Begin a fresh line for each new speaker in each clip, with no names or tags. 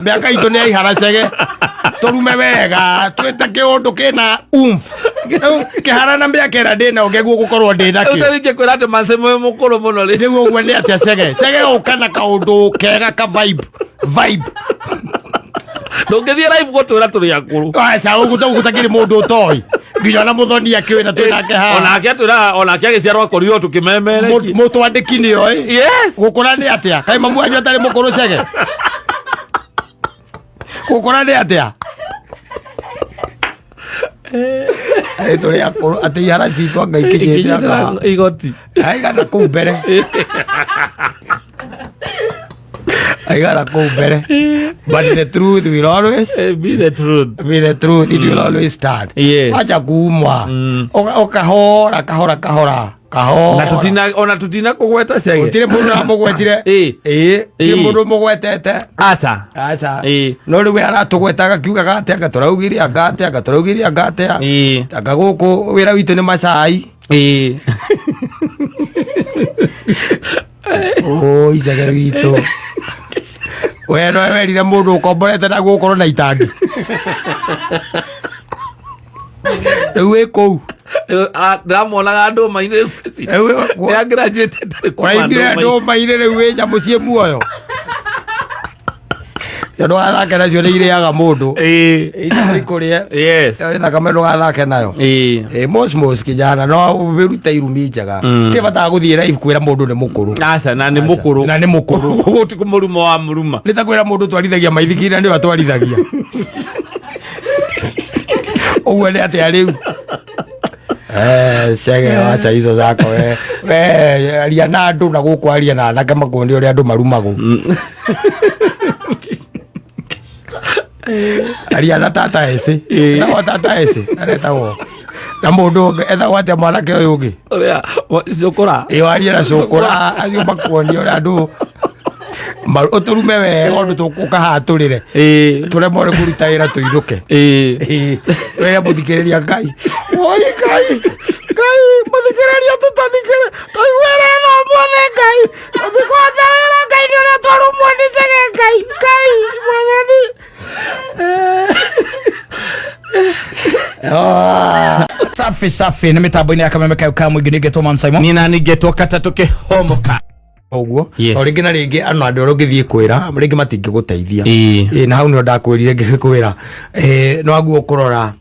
Mĩaka itũ nĩ yaihara cege. Tũrume wega, twĩte kĩũndũ kĩna umf. Rĩu kĩhara na mĩaka ĩrĩa ndĩnayo ngeguo gũkorwo ndĩ nakĩo.
Rĩu ingĩkwĩra atĩ Manse mwĩ mũkũrũ mũno rĩ.
Rĩu ũguo nĩ atĩa cege? Cege ũka na kaũndũ kega ka vibe. Vibe.
Ndũngĩthiĩ live gũtwĩra tũrĩ akũrũ.
Aca ũguo gũtakĩrĩ mũndũ ũtoĩ. Nginya ona mũthoni akĩũĩ na twĩ nake haha.
Onake atwĩraga onake agĩciarwo akorirwo tũkĩmemerekia.
Mũtwandĩki nĩ oĩ.
Yes.
Gũkũra nĩ atĩa? Kaĩ mamu wanyu atarĩ mũkũrũ cege? Gũkũra nĩ atĩa? Arĩ tũrĩ akũrũ atĩ ihara citũ anga ikinyĩte anga
Igoti.
Aigana kũu mbere. Aigana kũu mbere. But the truth will always
Be the truth.
Be the truth, it will always stand.
Yes.
Acha kuumwa. Ũkahora kahora kahora kahora.
Na tutina ona tutina kũgweta cege.
Gũtirĩ mũndũ ũramũgwetire.
Ĩ.
Ĩ, gũtirĩ
Ĩ.
mũndũ ũmũgwetete.
Aca.
Aca.
Ĩ.
No rĩu we aratũgwetaga akiugaga atĩa, anga tũraugire anga atĩa, anga tũraugire anga atĩa.
Ĩ.
Anga gũkũ wĩra witũ nĩ macai.
Ĩ.
Ũ icege witũ. We no werire mũndũ ũkomborete na gũkorwo na itangi. Rĩu wĩ kũu.
Ndĩramuonaga ndũma-inĩ.
Rĩu wĩ-
Nĩ agraduate atarĩ kuma
Ũraimire
ndũma-inĩ.
ndũma-inĩ rĩu wĩ nyamũ ciĩ muoyo. Cio ndũgathake nacio nĩ irĩaga mũndũ.
Ĩ.
Icio ikũrĩe.
Yes.
Ĩyo nĩ thakame ndũgathake nayo.
Ĩ.
Ĩ mosmos kijana no wĩrute irumi njega. Ti bata wa gũthiĩ live kwĩra mũndũ nĩ mũkũrũ.
Aca na nĩ mũkũrũ.
Na nĩ mũkũrũ.
Ũguo ti kũmũruma wa mũruma.
Nĩ ta kwĩra mũndũ twarithagia maithikiri na nĩwe atwarithagia. Ũguo nĩ atĩa rĩu? Eh, cege wacha hizo zako we. We aria na andũ na gũkũ aria na anake makuonie ũrĩa andũ marumagwo. Aria na tata eci. Etagwo tata eci. Aretagwo. Na mũndũ ũngĩ etagwo atĩa mwanake ũyũ ũngĩ?
Ũrĩa cũkũra.
Ĩyo aria na cũkũra acio makuonie ũrĩa andũ ũtũrume wega ũndũ tũkũka haha tũrĩre.
Ĩ.
Tũremwo nĩ kũruta wĩra tũinũke.
Ĩ.
Wĩre mũthikĩrĩria Ngai. Oi Ngai. Ngai mũthikĩrĩria tũtathikĩrĩ. Tũiguĩre tha ũmũthĩ Ngai. Tũtikũhota wĩra Ngai nĩ ũrĩa twarumwo nĩ cege Ngai. Ngai mwathani. Ah.
Safi safi nĩ mĩtambo-inĩ ya kameme kayo ka mũingĩ nĩngetwo Man Simon.
Nina ningetwo katatũ kĩhomoka.
Ũguo.
Yes.
O rĩngĩ na rĩngĩ ano andũ arĩa ũngĩthiĩ kwĩra rĩngĩ matingĩgũteithia.
Ĩĩ.
Ĩĩ, na hau nĩho ndakwĩrire ngĩkwĩra no aguo ũkũrora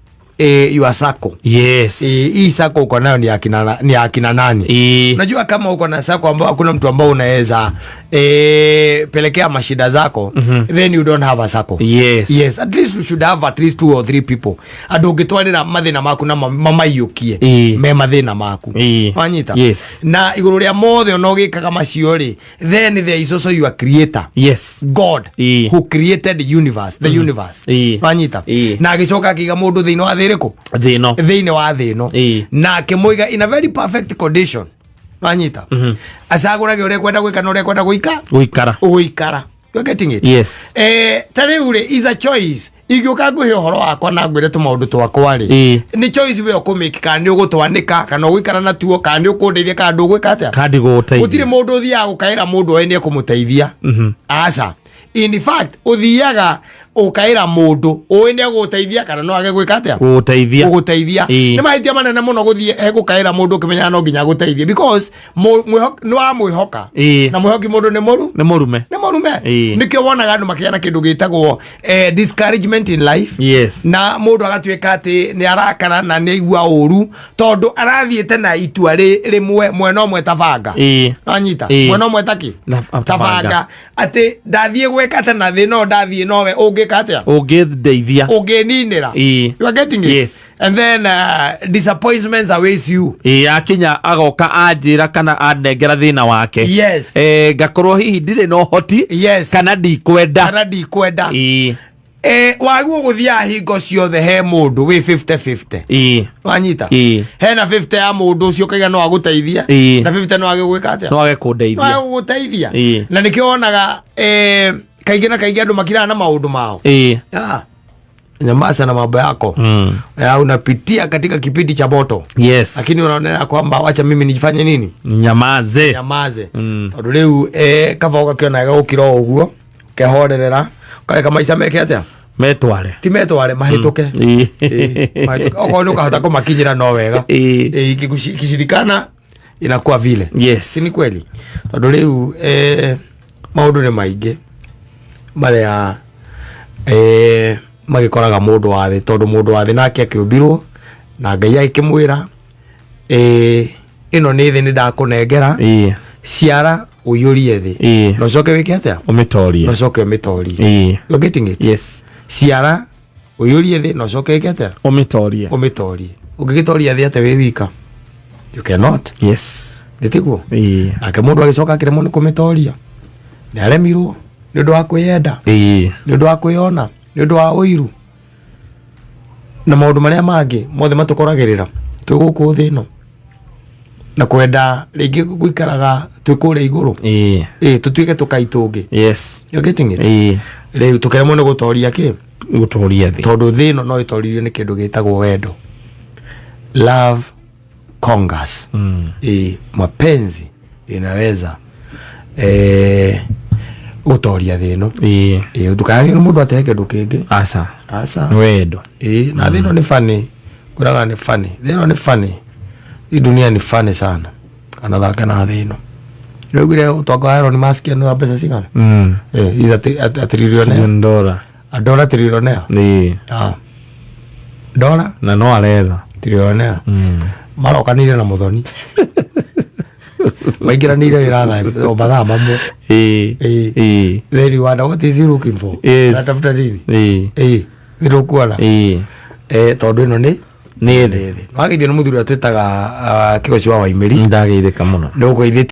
your circle.
Yes.
Hii circle uko nayo ni ya kina ni ya kina nani?
Ĩĩ.
Unajua kama uko na sako ambao hakuna mtu ambao unaweza pelekea mashida zako, then you don't have a sako.
Yes.
Yes, at least you should have at least two or three people andũ ũngĩtwarĩra mathĩna maku na mamaiyũkie
Ĩĩ.
me mathĩna maku.
Ĩĩ.
Wanyita?
Yes.
Na igũrũ rĩa mothe ona ũgĩkaga macio rĩ, then there is also your creator.
Yes.
God
Ĩĩ.
who created the universe, the universe.
Ĩĩ.
Wanyita?
Ĩĩ.
Na agĩcoka akĩiga mũndũ thĩinĩ wa thĩ ĩrĩkũ?
Thĩ ĩno.
Thĩinĩ wa thĩ ĩno.
Ĩĩ.
Na akĩmũiga in a very perfect condition. Wanyita? Acagũrage ũrĩa kwenda gwĩka na ũrĩa kwenda gũika
Gũikara.
gũikara. You're getting it?
Yes.
Ta rĩu rĩ is a choice ingĩũka ngwĩhe ũhoro wakwa na ngwĩre tũmaũndũ twakwa rĩ,
Ĩĩ.
nĩ choice we ũkũmĩki kana nĩ ũgũtwanĩka kana ũgũikara natuo kana nĩ ũkũndeithia kana ndũgwĩka atĩa.
Kandi gũgũteithia.
Gũtirĩ mũndũ ũthiaga gũkaĩra mũndũ oĩ nĩ ekũmũteithia. Aca, in fact ũthiaga ũkaĩra mũndũ ũĩ nĩ egũgũteithia kana no age gwĩka atĩa?
Gũgũteithia.
Gũgũteithia.
Ĩĩ.
Nĩ mahĩtia manene mũno gũthiĩ gũkaĩra mũndũ ũkĩmenyaga no nginya agũteithie because nĩ wamwĩhoka.
Ĩĩ.
Na mwĩhoki mũndũ nĩ mũru.
Nĩ mũrume.
Nĩ mũrume.
Ĩĩ.
Nĩkĩo wonaga andũ makĩgĩa na kĩndũ gĩtagwo discouragement in life.
Yes.
Na mũndũ agatuĩka atĩ nĩ arakara na nĩ aigua ũru tondũ arathiĩte na itua rĩmwe mwena ũmwe ta banga.
Ĩĩ.
Wanyita?
Ĩĩ.
Mwena ũmwe ta kĩ?
Ta
Ta
banga.
banga. Atĩ ndathiĩ gwĩka atĩ na thĩ no ndathiĩ nowe ũngĩka atĩa?
Ũngĩndeithia.
Ũngĩninĩra.
Ĩĩ.
You are getting it?
Yes.
And then disappointments awaits you.
Ĩĩ, akinya agoka anjĩra kana anengera thĩna wake.
Yes.
Ngakorwo hihi ndirĩ na ũhoti.
Yes.
Kana ndikwenda.
Kana ndikwenda.
Ĩĩ.
Wagwo gũthiaga hingo ciothe he mũndũ wĩ 50-50.
Ĩĩ.
Wanyita?
Ĩĩ.
Hena 50 ya mũndũ ũcio ũkaiga no agũteithia.
Ĩĩ.
Na 50 no age gwĩka atĩa?
No age kũndeithia.
No age gũgũteithia.
Ĩĩ.
Na nĩkĩo wonaga kaingĩ na kaingĩ andũ makiraga na maũndũ mao.
Ĩĩ.
Nyamaza na mambo yako. Unapitia katika kipindi cha moto.
Yes.
Lakini unaonelea kwamba wacha mimi nijifanye nini?
Nyamaze.
Nyamaze. Tondũ rĩu kaba ũgakĩona gũkira o ũguo, ũkehorerera, Ũkareka maica meke atĩa?
Metware.
Ti metware, mahĩtũke. Ĩĩ, mahĩtũke. Okorwo nĩ ũkahota kũmakinyĩra no wega. Ĩĩ, ikishindikana inakuwa vile.
Yes.
Si ni kweli? Tondũ rĩu maũndũ nĩ maingĩ marĩa magĩkoraga mũndũ wa thĩ, tondũ mũndũ wa thĩ nake akĩũmbirwo na Ngai agĩkĩmwĩra, ĩno nĩ thĩ, nĩ ndakũnengera, ciara ũiyũrie thĩ na ũcoke wĩke atĩa?
Ũmĩtorie.
Na ũcoke ũmĩtorie. You're getting it?
Yes.
Ciara ũiyũrie thĩ na ũcoke wĩke atĩa?
Ũmĩtorie.
Ũmĩtorie. Ũngĩgĩtoria thĩ atĩa wĩ wika? You cannot.
Yes.
Nĩ tiguo?
Ĩĩ.
Nake mũndũ agĩcoka akĩremwo nĩ kũmĩtoria, nĩ aremirwo nĩ ũndũ wa kwĩyenda, nĩ ũndũ wa kwĩyona, nĩ ũndũ wa ũiru na maũndũ marĩa mangĩ mothe matũkoragĩrĩra twĩ gũkũ thĩ ĩno, na kwenda rĩngĩ gũikaraga twĩ kũrĩa igũrũ, ĩ tũtuĩke tũkai tũngĩ. You're getting it?
Ĩĩ.
Rĩu tũkĩremwo nĩ gũtoria kĩ?
Gũtoria thĩ.
Tondũ thĩ ĩno no ĩtoririo nĩ kĩndũ gĩtagwo wendo. Love conquers. Ĩ mapenzi inaweza gũtoria thĩ ĩno. Ĩ ndũkananie nĩ mũndũ atee kĩndũ kĩngĩ.
Aca.
Aca.
Nĩ wendo.
Ĩ na thĩ ĩno nĩ funny, ngwĩraga nĩ funny, thĩ ĩno nĩ funny, hii dunia ni funny sana, kana thake na thĩ ĩno. Nĩwaiguire ũtonga wa Elon Musk nĩ wa mbeca cigana? He's a trillionaire.
Trillion dollar.
A dollar trillionaire. Ah. Dollar
Na no aretha.
Trillionaire. Marokanire na Muthoni, maingĩranĩire wĩra o mathaa mamwe. Ĩĩ. Then you wonder what is he looking for? Anatafuta nini? Ĩĩ, nĩ ndũkuona? Tondũ ĩno nĩ
Nĩ thĩ.
Thĩ. Wageithio nĩ mũthuri ũrĩa twĩtaga Kĩgoci wa Waimĩri.
Ndageithĩka mũno.
Nĩ ũkũgeithĩtie.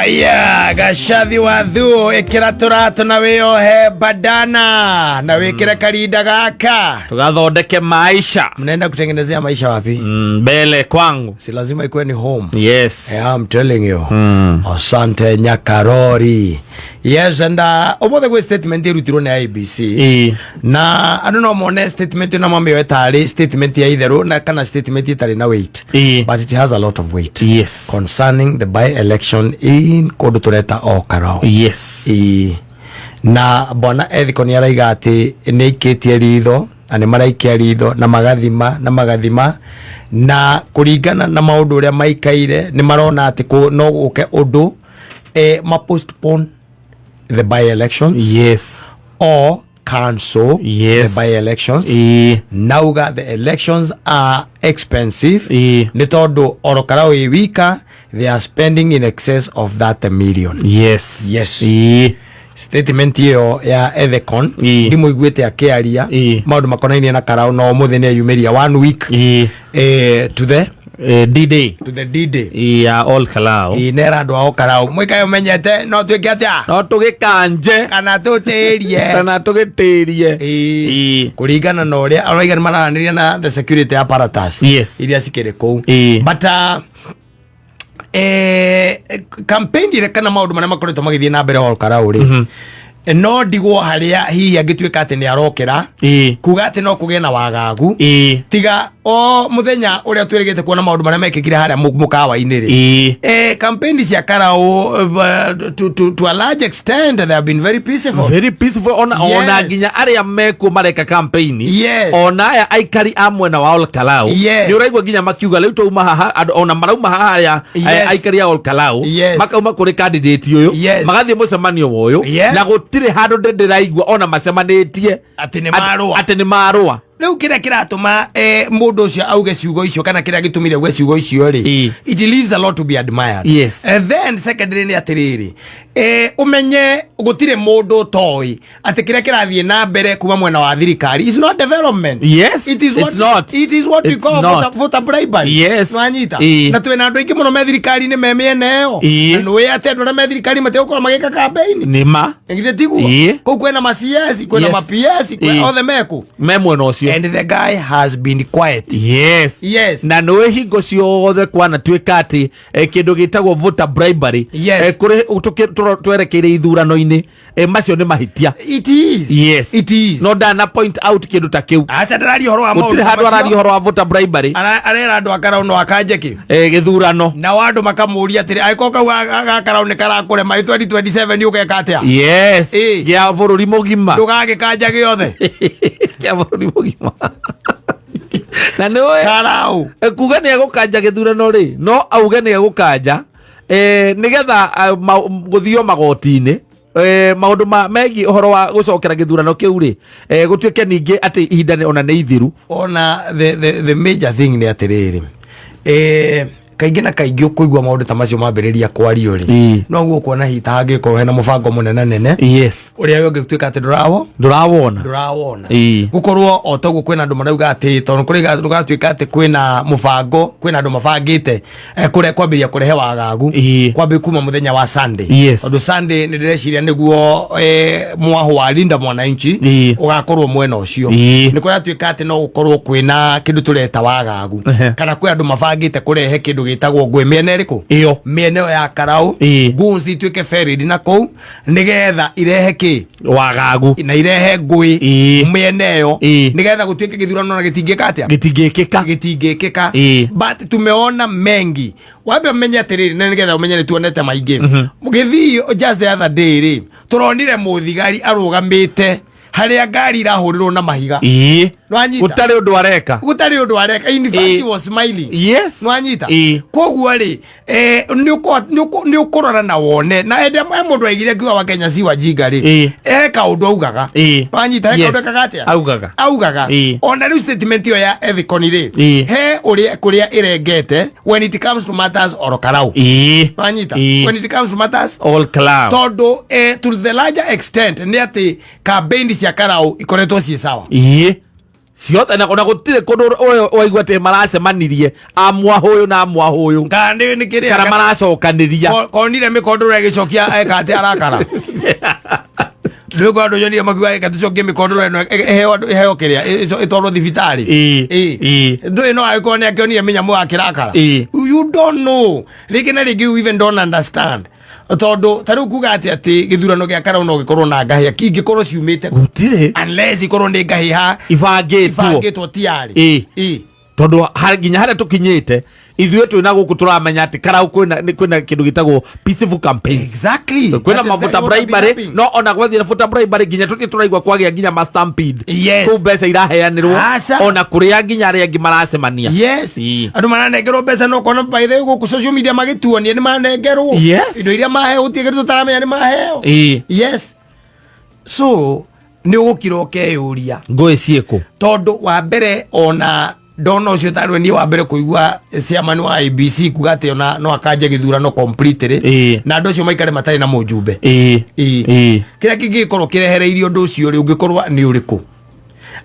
Aya, gacathi wa thuo, ĩkĩra tũratũ na wĩyohe bandana na wĩkĩre karinda gaka.
Tugathondeke maisha.
Mnaenda kutengenezea maisha wapi?
Mbele kwangu.
Si lazima ikuwe ni home?
Yes.
Yeah, I'm telling you. Asante Nyakarori. Yes, and ũmũthĩ gwĩ statement ĩrutirwo nĩ IBC. Na andũ no mone statement ĩno mamĩoe tarĩ statement ya itherũ na kana statement ĩtarĩ na weight. But it has a lot of weight. Concerning the by-election in kũndũ tũreta Olkalou. Ĩĩ. Na bwana Ethiko nĩ araiga atĩ nĩ aikĩtie ritho na nĩ maraikia ritho na magathima na magathima, na kũringana na maũndũ ũrĩa maikaire nĩ marona atĩ no gũke ũndũ ma postpone the by elections or cancel the by elections. Nauga the elections are expensive nĩ tondũ Olkalou ĩ wika they are spending in excess of that million. Yes. Statement ĩyo ya Ethekon ndimũiguĩte akĩaria maũndũ makonainie na Karau, no ũmũthĩ nĩ eyumĩria one week to the
D-Day.
To the D-Day.
Ya Olkalou.
Ĩĩ, nera andũ ao Karau mwĩkae ũmenyete no twĩke atĩa?
No tũgĩkanje.
Kana tũtĩrie.
Kana tũgĩtĩrie.
Ĩĩ. Kũringana na ũrĩa araiga nĩ mararanĩria na the security apparatus iria cikĩrĩ kũu. But campaign ĩrĩa kana maũndũ marĩa makoretwo magĩthiĩ na mbere Olkalou rĩ, no ndigwo harĩa hihi angĩtuĩka atĩ nĩ arokĩra kuga atĩ no kũgĩe na wagagu, tiga o mũthenya ũrĩa twĩrĩgĩte kuona maũndũ marĩa mekĩkire harĩa mũkawa-inĩ rĩ. Campaign cia Karau, to a large extent they have been very peaceful.
Very peaceful ona ona nginya arĩa mekuo mareka campaign, ona aya aikari a mwena wa Olkalou, nĩ ũraigua nginya makiuga rĩu twauma haha, andũ ona marauma haha arĩa aikari a Olkalou, makauma kũrĩ candidate ũyũ, magathiĩ mũcemanio wa ũyũ, na gũtirĩ handũ ndĩraigua ona macemanĩtie
atĩ nĩ marũa.
Atĩ nĩ marũa.
Rĩu kĩrĩa kĩratũma mũndũ ũcio auge ciugo icio kana kĩrĩa gĩtũmire auge ciugo icio rĩ, it leaves a lot to be admired. And then secondly nĩ atĩrĩrĩ, ũmenye gũtirĩ mũndũ ũtoĩ atĩ kĩrĩa kĩrathiĩ na mbere kuma mwena wa thirikari is not development. It is what,
It's not.
It is what we
It's
call
not.
voter bribery. Nĩwanyita? Na twĩna andũ aingĩ mũno me thirikari-inĩ me mĩena ĩyo. Na nĩũĩ atĩ andũ arĩa me thirikari matigũkorwo magĩka campaign.
Nĩ ma.
Githĩ tiguo?
Ĩĩ.
Kũu kwĩna ma CS, kwĩna ma PS, kwĩ othe meku
me mwena ũcio. Ũcio.
And the guy has been quiet.
Yes. Na nä hingo ciothe kwanatuä atä kä ndå gä tagwo voter bribery, kũrĩ twerekeire ithurano-inĩ, macio nĩ mahĩtia.
It is. It is.
No ndana point out kĩndũ ta kĩu.
Aca, ndararia ũhoro wa
gũtirĩ
maũndũ
handũ
macio.
araria ũhoro wa voter bribery.
Arera andũ akarau no akanje kĩ
Gĩthurano.
Nao andũ makamũria atĩrĩ, angĩkorwo kau gakarau nĩ karakũrema, 2027 ũgeka atĩa?
Gĩa bũrũri mũgima.
Ndũgagĩkanja gĩothe.
Gĩa bũrũri mũgima na nĩ
karau.
Kuga nĩ egũkanja gĩthurano rĩ, no auge nĩ egũkanja nĩgetha gũthio magoti-inĩ, maũndũ ma megiĩ ũhoro wa gũcokera gĩthurano kĩu rĩ, gũtuĩke ningĩ atĩ ihinda ona nĩ ithiru.
Ona the major thing nĩ atĩrĩrĩ, kaingĩ na kaingĩ ũkũigua maũndũ ta macio mambĩrĩria kwario rĩ, noguo ũkuona hita hangĩkorwo hena mũbango mũnene nene ũrĩa we ũngĩtuĩka atĩ ndũrawo
Ndũrawona.
Ndũrawona. Gũkorwo o toguo kwĩna andũ marauga atĩ tondũ kũrĩ gũgatuĩka atĩ kwĩna mũbango, kwĩna andũ mabangĩte kũrĩa kwambĩrĩria kũrehe wagagu kwambĩrĩria kuma mũthenya wa Sunday, tondũ Sunday nĩ ndĩreciria nĩguo mwahũ wa Linda Mwananchi ũgakorwo mwena ũcio. Nĩ kũratuĩka atĩ no gũkorwo kwĩna kĩndũ tũreta wagagu kana kwĩ andũ mabangĩte kũrehe kĩndũ gĩtagwo ngũĩ mĩena ĩrĩkũ?
Ĩyo.
Mĩena ĩyo ya karau. Goons ituĩke ferried na kũu nĩgetha irehe kĩ?
Wagagu.
Na irehe ngũĩ mĩena ĩyo nĩgetha gũtuĩke gĩthurano na gĩtingĩka atĩa?
Gĩtingĩkĩka.
Gĩtingĩkĩka. But tumeona mengi. Wambe ũmenye atĩrĩrĩ, na nĩgetha ũmenye nĩ tuonete maingĩ gĩthii, just the other day rĩ, tũronire mũthigari arũgamĩte harĩa ngari irahũrĩrwo na mahiga. Nwanyita?
Gũtarĩ ũndũ areka.
Gũtarĩ ũndũ areka. In fact, he was smiling. Nwanyita? Koguo rĩ, nĩ ũkũrora na wone na ende mũndũ aigire akiuga wa Kenya si wajinga rĩ, he kaũndũ augaga. Nwanyita? He kaũndũ ekaga atĩa?
Augaga.
Augaga. Ona rĩu statement ĩyo ya Ethicon rĩ, he ũrĩa kũrĩa ĩrengete when it comes to matters Ol Kalou. Nwanyita? When it comes to matters
Ol Kalou.
Tondũ to the larger extent nĩ atĩ campaign cia karau ikoretwo ciĩ sawa.
Ciothe, na ona gũtirĩ kũndũ waigua atĩ maracemanirie a mwahũ ũyũ na mwahũ ũyũ
kana nĩ kĩrĩa
kana maracokanĩria.
Konire mĩkondoro ĩgĩcokia eka atĩ arakara ndĩko andũ nyonire makiuga eka tũcokie mĩkondoro ĩno ĩheo andũ, ĩheo kĩrĩa ĩtwarwo thibitarĩ. Ndũĩ no agĩkorwo nĩ akĩonire mĩnyamũ ya kĩrakara. You don't know, rĩngĩ na rĩngĩ you even don't understand, tondũ ta rĩu kuga atĩ gĩthurano gĩa karau no gĩkorwo na ngahĩha kingĩkorwo ciumĩte kũ?
Gũtirĩ.
Unless ikorwo nĩ ngahĩha
ibangĩtwo.
Ibangĩtwo tiarĩ.
Tondũ nginya harĩa tũkinyĩte ithuĩ twĩna gũkũ tũramenya atĩ karau kwĩna kĩndũ gĩtagwo peaceful campaigns. Kwĩna
That is
mavuta
what will be
bribery
happening.
No ona gwathiĩ na voter bribery nginya tũtirĩ tũraigua kwagĩa nginya ma stampede kũu mbeca iraheanĩrwo
Aca.
ona kũrĩa nginya arĩa angĩ maracemania.
Andũ maranengerwo mbeca no kona by the way gũkũ social media magĩtuonia nĩ manengerwo indo iria maheo, gũtirĩ kĩndũ tũtaramenya nĩ maheo. Yes, so nĩ ũgũkira ũkeyũria
ngũĩ ciĩkũ?
Tondũ wa mbere ona ndona ũcio tarĩ niĩ wa mbere kũigua chairman wa IEBC kuga atĩ ona no akanje gĩthurano completely na andũ acio maikare matarĩ na mũjumbe. Kĩrĩa kĩngĩgĩkorwo kĩrehereirie ũndũ ũcio rĩ, ũngĩkorwo nĩ ũrĩkũ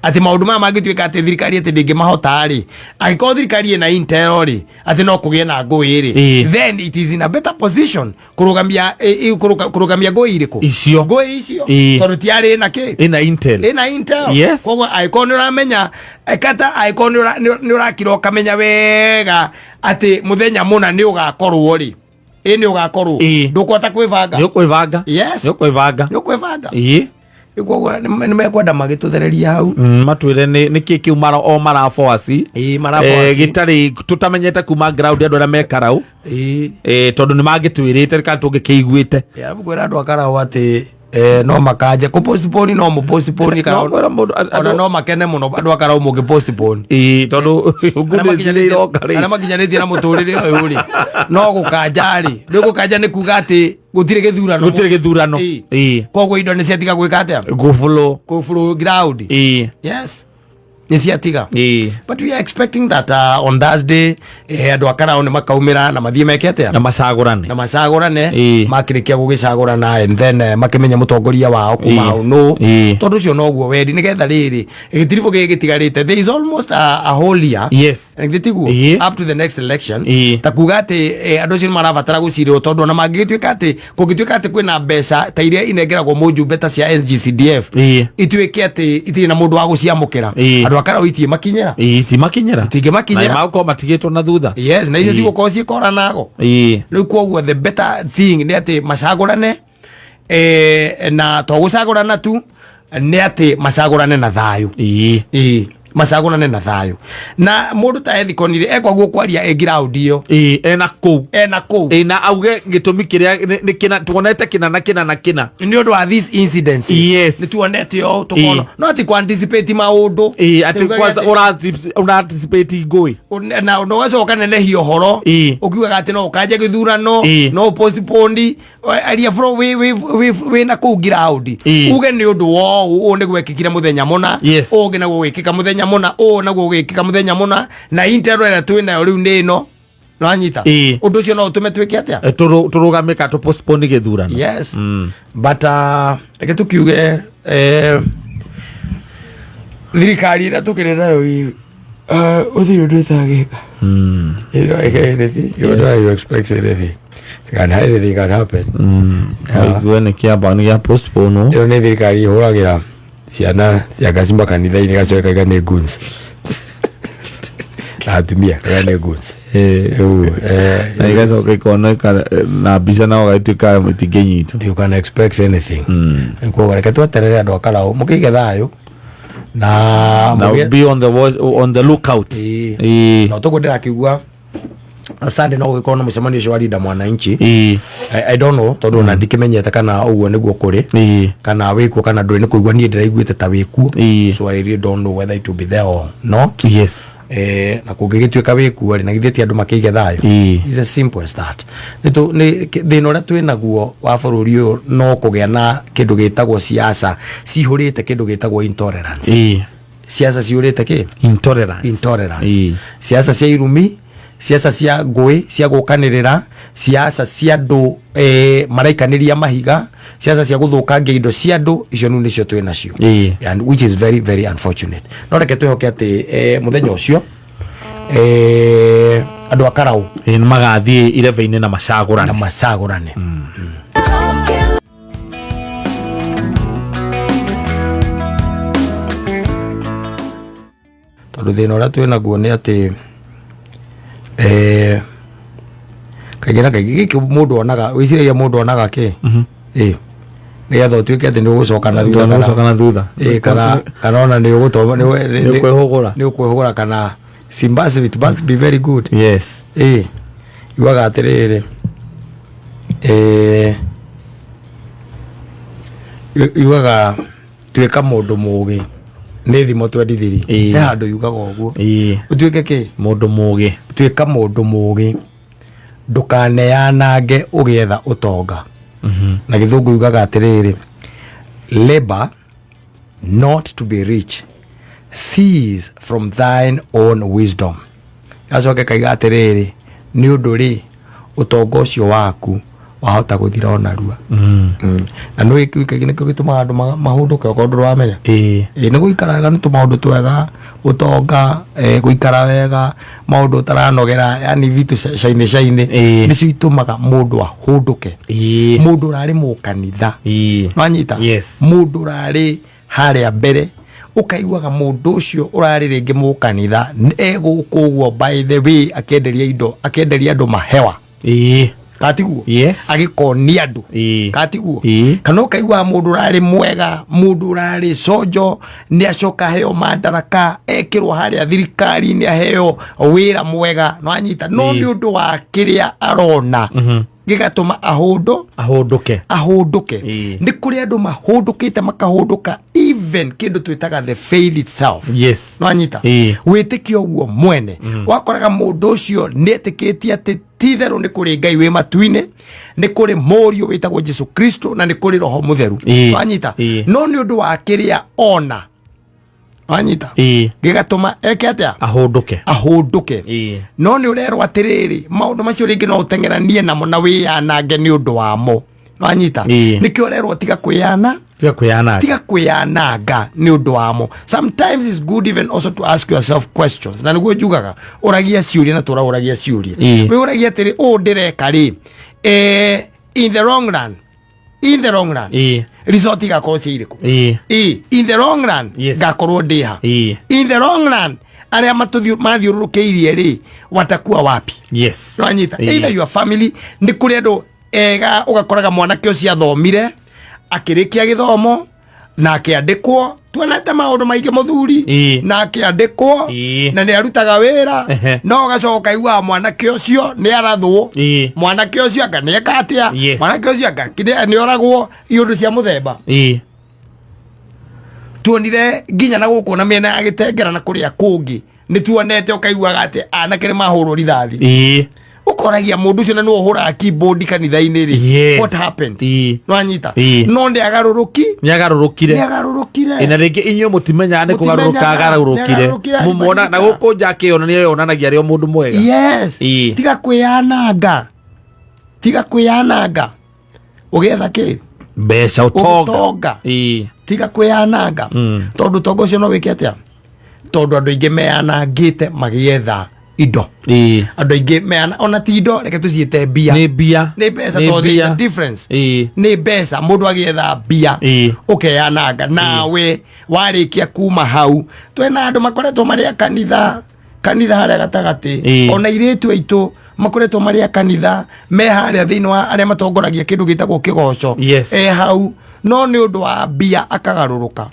atĩ maũndũ maya mangĩtuĩka atĩ thirikari atĩ ndĩngĩmahota rĩ, angĩkorwo thirikari ĩna intel rĩ, atĩ no kũgĩe na ngũĩ rĩ, then it is in a better position kũrũgamia kũrũgamia ngũĩ irĩkũ?
Icio.
Ngũĩ icio. Tondũ tiarĩ na kĩ?
Ĩna intel.
Ĩna intel. Koguo angĩkorwo nĩ ũramenya kata angĩkorwo nĩ ũrakira ũkamenya wega atĩ mũthenya mũna nĩ ũgakorwo rĩ, ĩ nĩ ũgakorwo, ndũkũhota kwĩbanga.
Nĩ ũkwĩbanga. Nĩ ũkwĩbanga.
Nĩ ũkwĩbanga. Rĩu koguo nĩ mekwenda magĩtũthereria hau.
Matwĩre nĩ kĩ kĩu mara o maraboaci
Maraboaci.
Gĩtarĩ tũtamenyete kuma ground andũ arĩa me karau, tondũ nĩ mangĩtwĩrĩte kana tũngĩkĩiguĩte.
Arabu kwĩra andũ akarau atĩ no makanje kũ postpone, no mũ postpone kana
No kwĩra mũndũ
ona no makene mũno andũ akarau mũngĩ postpone.
Tondũ ngũndĩ nĩ iroka rĩ.
Arĩa makinyanĩtie na mũtũrĩre ũyũ rĩ, no gũkanja rĩ, rĩu gũkanja nĩ kuga atĩ gũtirĩ gĩthurano.
Gũtirĩ gĩthurano.
Koguo indo nĩ ciatiga gwĩka atĩa?
Gũbũlũ.
Kũbũrũ ground. Yes, nĩ ciatiga. But we are expecting that on Thursday andũ a karau nĩ makaumĩra na mathiĩ meke atĩa?
Na macagũrane.
Na macagũrane. Makĩrĩkia gũgĩcagũrana and then makĩmenye mũtongoria wao kuma hau no tondũ ũcio noguo wendi nĩgetha rĩrĩ gĩtiribũ gĩkĩ gĩtigarĩte, there is almost a whole year. Githĩ tiguo? Up to the next election. Ta kuga atĩ andũ acio nĩ marabatara gũcirĩrwo tondũ ona mangĩgĩtuĩka atĩ kũngĩtuĩka atĩ kwĩna mbeca ta iria inengeragwo mũjumbe ta cia NGCDF, ituĩke atĩ itirĩ na mũndũ wa gũciamũkĩra, andũ a Karau itiĩmakinyĩra.
Itimakinyĩra.
Itingĩmakinyĩra.
Na magũkorwo matigĩtwo na thutha.
Yes, na icio cigũkorwo ciĩkora nago. Rĩu koguo the better thing nĩ atĩ macagũrane, na to gũcagũrana tu, nĩ atĩ macagũrane na thayũ. Ĩĩ, macagũrane na thayũ, na mũndũ ta Ethikoni rĩ, ekwaguo kwaria ĩ ground ĩyo.
Ĩĩ, ena kũu.
Ena kũu.
Ĩĩ, na auge gĩtũmi kĩrĩa nĩ kĩna tuonete kĩna na kĩna na kĩna.
Nĩ ũndũ wa these incidents. Nĩ tuonete ũũ tũkona no ti ku-anticipate maũndũ.
Ĩĩ, atĩ
Tugaga
kwanza ũra anticipate ngũĩ.
Na ũndũ ũgacoka nenehia ũhoro ũkiugaga atĩ no ũkanje gĩthurano, no postpone aria from wĩ na kũu ground, uge nĩ ũndũ wa ũũ, ũũ nĩ gwekĩkire mũthenya mũna, ũũ ũngĩ naguo gwĩkĩka mũthenya mũna, ũũ naguo gwĩkĩka mũthenya mũna, na intel ĩrĩa twĩ nayo rĩu nĩ ĩno, nĩwanyita? Ũndũ ũcio no ũtũme twĩke atĩa?
Tũrũgame ka tũ postpone gĩthurano.
Yes, but reke tukiuge thirikari ĩrĩa tũkĩrĩ nayo ũthire ũndũ ĩtagĩka. You know, anything, you don't you expect anything. Can anything can happen.
Yeah. Aigue nĩ kĩamba nĩ gĩa postpone.
Ĩno nĩ thirikari ĩhũragĩra ciana cia ngacimba kanitha-inĩ, gacoka kaiga nĩ goons, na atumia kaiga nĩ goons. Rĩu,
Na igacoka ikoneka na mbica nao gagĩtuĩka itingĩnyitwo.
You can expect anything. Koguo reke tweterere andũ a Karau mũkĩige thayũ na
na be on the watch, on the lookout.
Na toguo ndĩrakĩigua Sunday no gũgĩkorwo na mũcemanio ũcio wa Linda Mwananchi. I don't know, tondũ ona ndikĩmenyete kana ũguo nĩguo kũrĩ, kana wĩkuo kana ndũrĩ, nĩ kũigua niĩ ndĩraiguĩte ta wĩkuo. So I really don't know whether it will be there or not. Na kũngĩgĩtuĩka wĩkuo rĩ, na githĩ ti andũ makĩige thayũ? It's as simple as that. Nĩ thĩna ũrĩa twĩ naguo wa bũrũri ũyũ no kũgĩa na kĩndũ gĩtagwo siasa cihũrĩte kĩndũ gĩtagwo intolerance. Siasa cihũrĩte kĩ?
Intolerance.
Intolerance. Siasa cia irumi, siasa cia ngũĩ cia gũkanĩrĩra, siasa cia andũ maraikanĩria mahiga, siasa cia gũthũkangia indo cia andũ, icio nĩu nĩcio twĩ nacio. And which is very very unfortunate. No reke twĩhoke atĩ mũthenya ũcio andũ a Karau
Nĩ magathiĩ irebe-inĩ na macagũrane.
Na macagũrane. Tondũ thĩna ũrĩa twĩ naguo nĩ atĩ kaingĩ na kaingĩ gĩkĩ mũndũ onaga, wĩciragia mũndũ onaga kĩ ĩ nĩgetha ũtuĩke atĩ nĩ ũgũcoka na thutha.
Nĩ na thutha.
Kana ona nĩ ũgũtoma
Nĩ ũkwĩhũgũra.
Nĩ ũkwĩhũgũra kana Simbasi, it must be very good. Ĩ yugaga atĩrĩrĩ, yugaga tuĩka mũndũ mũgĩ, nĩ thimo 23. He handũ yugaga ũguo. Ũtuĩke kĩ?
Mũndũ mũgĩ.
Tuĩka mũndũ mũgĩ, ndũkaneanange ũgĩetha ũtonga. Na gĩthũngũ yugaga atĩrĩrĩ, "Labor not to be rich, cease from thine own wisdom." Gacoke kaiga atĩrĩrĩ, nĩ ũndũ rĩ ũtonga ũcio waku wahota gũthira o narua. Na nĩ kĩu kaingĩ nĩkĩo gĩtũmaga andũ mahũndũke, okorwo ndũrĩ wamenya. Ĩ nĩ gũikara wega, nĩ tũmaũndũ twega, ũtonga, gũikara wega, maũndũ ũtaranogera, yani vitu cainĩ cainĩ, nĩcio itũmaga mũndũ ahũndũke. Mũndũ ũrarĩ mũkanitha, nwanyita?
Yes.
Mũndũ ũrarĩ harĩa mbere, ũkaiguaga mũndũ ũcio ũrarĩ rĩngĩ mũkanitha egũkũ ũguo, by the way, akĩenderia indo, akĩenderia andũ mahewa. Katiguo?
Yes.
Agĩkonia andũ. Katiguo? Kana ũkaiguaga mũndũ ũrarĩ mwega, mũndũ ũrarĩ conjo, nĩ acoka aheo mandaraka, ekĩrwo harĩa thirikari-inĩ, aheo wĩra mwega, nwanyita? No nĩ ũndũ wa kĩrĩa arona gĩgatũma ahũndũ
Ahũndũke.
Ahũndũke. Nĩ kũrĩ andũ mahũndũkĩte, makahũndũka even kĩndũ twĩtaga the faith itself. Nwanyita? Wĩtĩkio ũguo mwene, wakoraga mũndũ ũcio nĩ etĩkĩtie atĩ ti-itherũ nĩ kũrĩ Ngai wĩ matu-inĩ, nĩ kũrĩ mũriũ wĩtagwo Jesu Kristo, na nĩ kũrĩ Roho Mũtheru. Nwanyita? No nĩ ũndũ wa kĩrĩa ona, wanyita? Gĩgatũma eke atĩa?
Ahũndũke.
Ahũndũke. No nĩ ũrerwo atĩrĩrĩ, maũndũ macio rĩngĩ no ũteng'eranie namo na wĩyanange nĩ ũndũ wamo, wanyita? Nĩkĩo ũrerwo tiga kwĩyana.
Tiga kwĩyananga.
Tiga kwĩyananga nĩ ũndũ wamo. Sometimes it's good even also to ask yourself questions, na nĩguo njugaga ũragia ciũria na tũraũragia ciũria. Wĩũragia atĩrĩ, ũũ ndĩreka rĩ, in the long run In the long run, result igakorwo cia irĩkũ? In the long run, ngakorwo ndĩ ha? In the long run, arĩa mathiũrũrũkĩirie rĩ, watakuwa wapi? Nwanyita? Either your family, nĩ kũrĩ andũ ega ũgakoraga mwanake ũcio athomire, akĩrĩkia gĩthomo na akĩandĩkwo, tuonete maũndũ maingĩ mũthuri, na akĩandĩkwo na nĩ arutaga wĩra, no ũgacoka ũkaiguaga mwanake ũcio nĩ arathwo, mwanake ũcio anga nĩ eka atĩa, mwanake ũcio anga nĩ oragwo, iũndũ cia mũthemba. Tuonire nginya na gũkũ na mĩena ya Gĩtengera na kũrĩa kũngĩ nĩ tuonete, ũkaiguaga atĩ anake nĩ mahũrwo rithathi. Ũkoragia mũndũ ũcio na nĩwe ũhũraga keyboard kanitha-inĩ rĩ, what happened? Nwanyita? No nĩ agarũrũki.
Nĩ agarũrũkire.
Nĩ agarũrũkire.
Na rĩngĩ inyuĩ mũtimenyaga nĩ kũgarũrũka.
Mũtimenyaga,
Agarũrũkire.
nĩ agarũrũkire,
Mũmuona na
agĩbadilika.
gũkũ nja akĩonania yonanagia arĩ o mũndũ mwega.
Yes. Tiga kwĩyananga, tiga kwĩyananga ũgĩetha kĩ?
Mbeca, ũtonga.
Ũtonga. Tiga kwĩyananga, tondũ ũtonga ũcio no wĩke atĩa? Tondũ andũ aingĩ meyanangĩte magĩetha indo. Andũ aingĩ meyana, ona ti indo, reke tũciĩte mbia.
Nĩ mbia.
Nĩ mbeca.
Nĩ
Tondũ there is a
mbia.
difference. Nĩ mbeca. Mũndũ agĩetha mbia, ũkeyananga nawe warĩkia kuma hau. Twĩna andũ makoretwo marĩ a kanitha, kanitha harĩa gatagatĩ, ona irĩtu aitũ makoretwo marĩ a kanitha, me harĩa thĩinĩ wa arĩa matongoragia kĩndũ gĩtagwo kĩgoco, e hau, no nĩ ũndũ wa mbia akagarũrũka,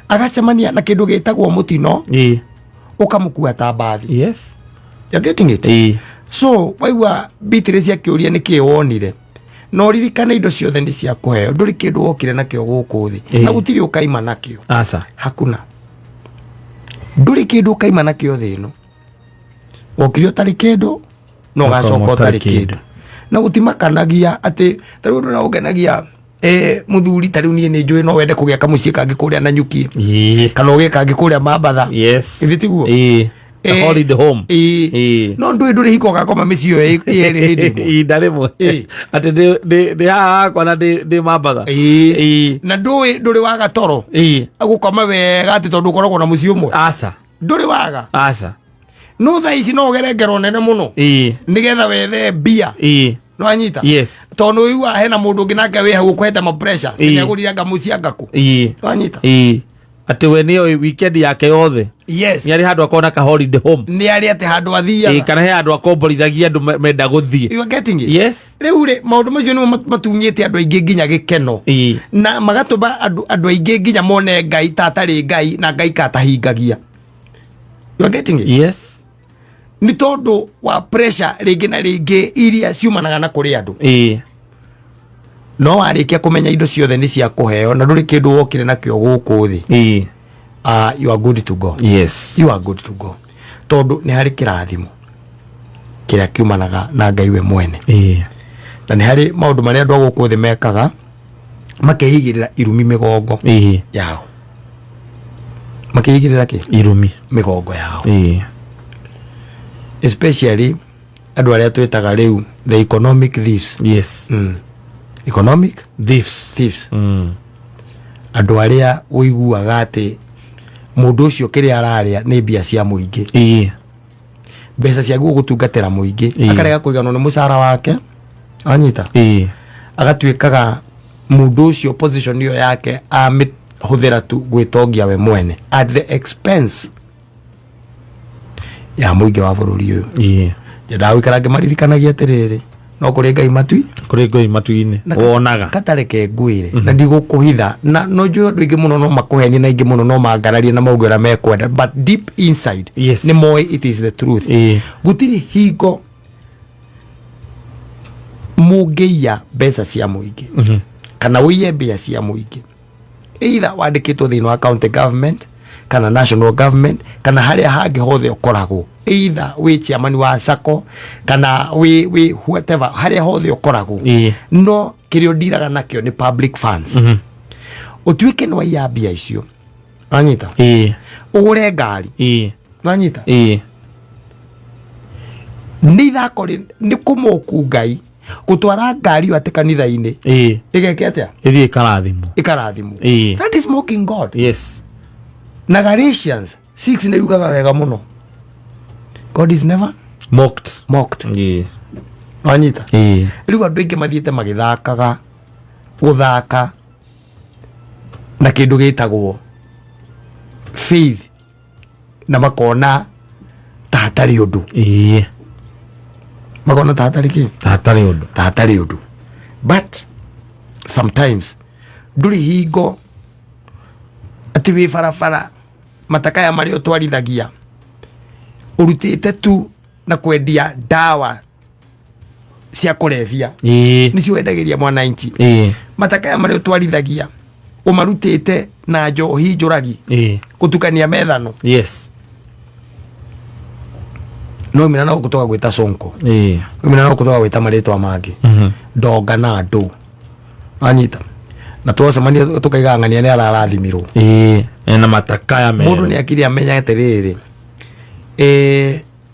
agacemania na kĩndũ gĩtagwo mũtino, ũkamũkua ta mbathi. You're getting it? So waigua Beatrice akĩũria nĩkĩ wonire, na ũririkane indo ciothe nĩ cia kũheo, ndũrĩ kĩndũ wokire nakĩo gũkũ thĩ, na gũtirĩ ũkaima nakĩo.
Aca.
Hakuna, ndũrĩ kĩndũ ũkaima nakĩo thĩ ĩno. Wokire ũtarĩ kĩndũ na ũgacoka ũtarĩ kĩndũ, na gũtimakanagia atĩ ta rĩu ũndũ ũrĩa ũngenagia, mũthuri, ta rĩu niĩ nĩ njũĩ no wende kũgĩa kamũciĩ kangĩ kũrĩa Nanyuki, kana ũgĩe kangĩ kũrĩa Mambatha. Githĩ tiguo?
A holiday home.
No ndũĩ ndũrĩ hingo ũgakoma mĩciĩ ĩyo yerĩ hĩndĩ ĩmwe.
Ihinda rĩmwe. Atĩ ndĩ haha hakwa na ndĩ Mambatha.
Na ndũĩ ndũrĩ waga toro, gũkoma wega atĩ tondũ ũkoragwo na mũciĩ ũmwe.
Aca.
Ndũrĩ waga.
Aca.
No thaa ici no ũgere ngero nene mũno nĩgetha wethe mbia. Nĩwanyita?
Yes.
Tondũ ũiguaga hena mũndũ ũngĩ nake wĩ hau ũkũhete ma pressure, nĩagũrire anga mũciĩ anga kũ. Nĩwanyita?
Atĩ we nĩyo weekend yake yothe nĩ arĩ handũ akona ka holiday home.
Nĩ arĩ atĩ handũ athiaga.
Kana he handũ akomborithagia andũ menda gũthiĩ.
You are getting it?
Yes.
Rĩu rĩ, maũndũ macio nĩmo matunyĩte andũ aingĩ nginya gĩkeno, na magatũma andũ aingĩ nginya mone Ngai ta atarĩ Ngai na Ngai ka atahingagia. You are getting it?
Yes.
Nĩ tondũ wa pressure rĩngĩ na rĩngĩ iria ciumanaga na kũrĩ andũ. No warĩkia kũmenya indo ciothe nĩ cia kũheo na ndũrĩ kĩndũ wokire nakĩo gũkũ thĩ, you are good to go. You are good to go, tondũ nĩ harĩ kĩrathimo kĩrĩa kiumanaga na Ngai we mwene, na nĩ harĩ maũndũ marĩa andũ a gũkũ thĩ mekaga makeigĩrĩra irumi mĩgongo yao, makeigĩrĩra kĩ?
Irumi.
Mĩgongo yao, especially andũ arĩa twĩtaga rĩu the economic thieves. Economic
thieves.
Thieves. Andũ arĩa ũiguaga atĩ mũndũ ũcio kĩrĩa ararĩa nĩ mbia cia mũingĩ, mbeca cia gũtungatĩra mũingĩ, akarega kũiganwo nĩ mũcara wake, anyita, agatuĩkaga mũndũ ũcio position ĩyo yake amĩhũthĩra tu gwĩtongia we mwene at the expense ya mũingĩ wa bũrũri ũyũ. Nyendaga gũikara ngĩmaririkanagia atĩrĩrĩ, no kũrĩ Ngai matui.
Kũrĩ Ngai matu-inĩ.
Na
wonaga.
Katareke ngwĩre na ndigũkũhitha, na no njũĩ andũ aingĩ mũno no makũhenie na aingĩ mũno no mangararie na mauge ũrĩa mekwenda, but deep inside nĩ moĩ it is the truth. Gũtirĩ hingo mũngĩiya mbeca cia mũingĩ kana ũiye mbia cia mũingĩ, either wandĩkĩtwo thĩinĩ wa county government kana national government kana harĩa hangĩ hothe ũkoragwo, either wĩ chairman wa sacco kana wĩ whatever, harĩa hothe ũkoragwo, no kĩrĩa ũndiraga nakĩo nĩ public funds, ũtuĩke nĩ waiya mbia icio, wanyita, ũgũre ngari, wanyita, nĩ ithako nĩ kũmũku Ngai gũtwara ngari ĩyo atĩ kanitha-inĩ ĩgeke atĩa?
Ĩthiĩ ĩkarathimwo.
Ĩkarathimwo. That is mocking God. Na Galatians 6 nĩ yugaga wega mũno, God is never
mocked.
Mocked. Wanyita? Rĩu andũ aingĩ mathiĩte magĩthakaga Gũthaka na kĩndũ gĩtagwo faith na makona ta hatarĩ ũndũ. Makona ta hatarĩ kĩ?
Ta hatarĩ ũndũ.
Ta hatarĩ ũndũ. But sometimes ndũrĩ hingo atĩ wĩ barabara, matakaya marĩa ũtwarithagia ũrutĩte tu na kwendia ndawa cia kũrebia, nĩcio wendagĩria mwananchi. Matakaya marĩa ũtwarithagia ũmarutĩte na njohi njũragi, gũtukania methano. No mina no gũtoka gwĩta sonko, mina no gũtoka gwĩta marĩtwa mangĩ, ndonga na andũ anyita na twacemania tukaiga ng'ania nĩ ararathimirwo.
Ena matakaya
merũ. Mũndũ nĩ akiri amenya atĩrĩrĩ,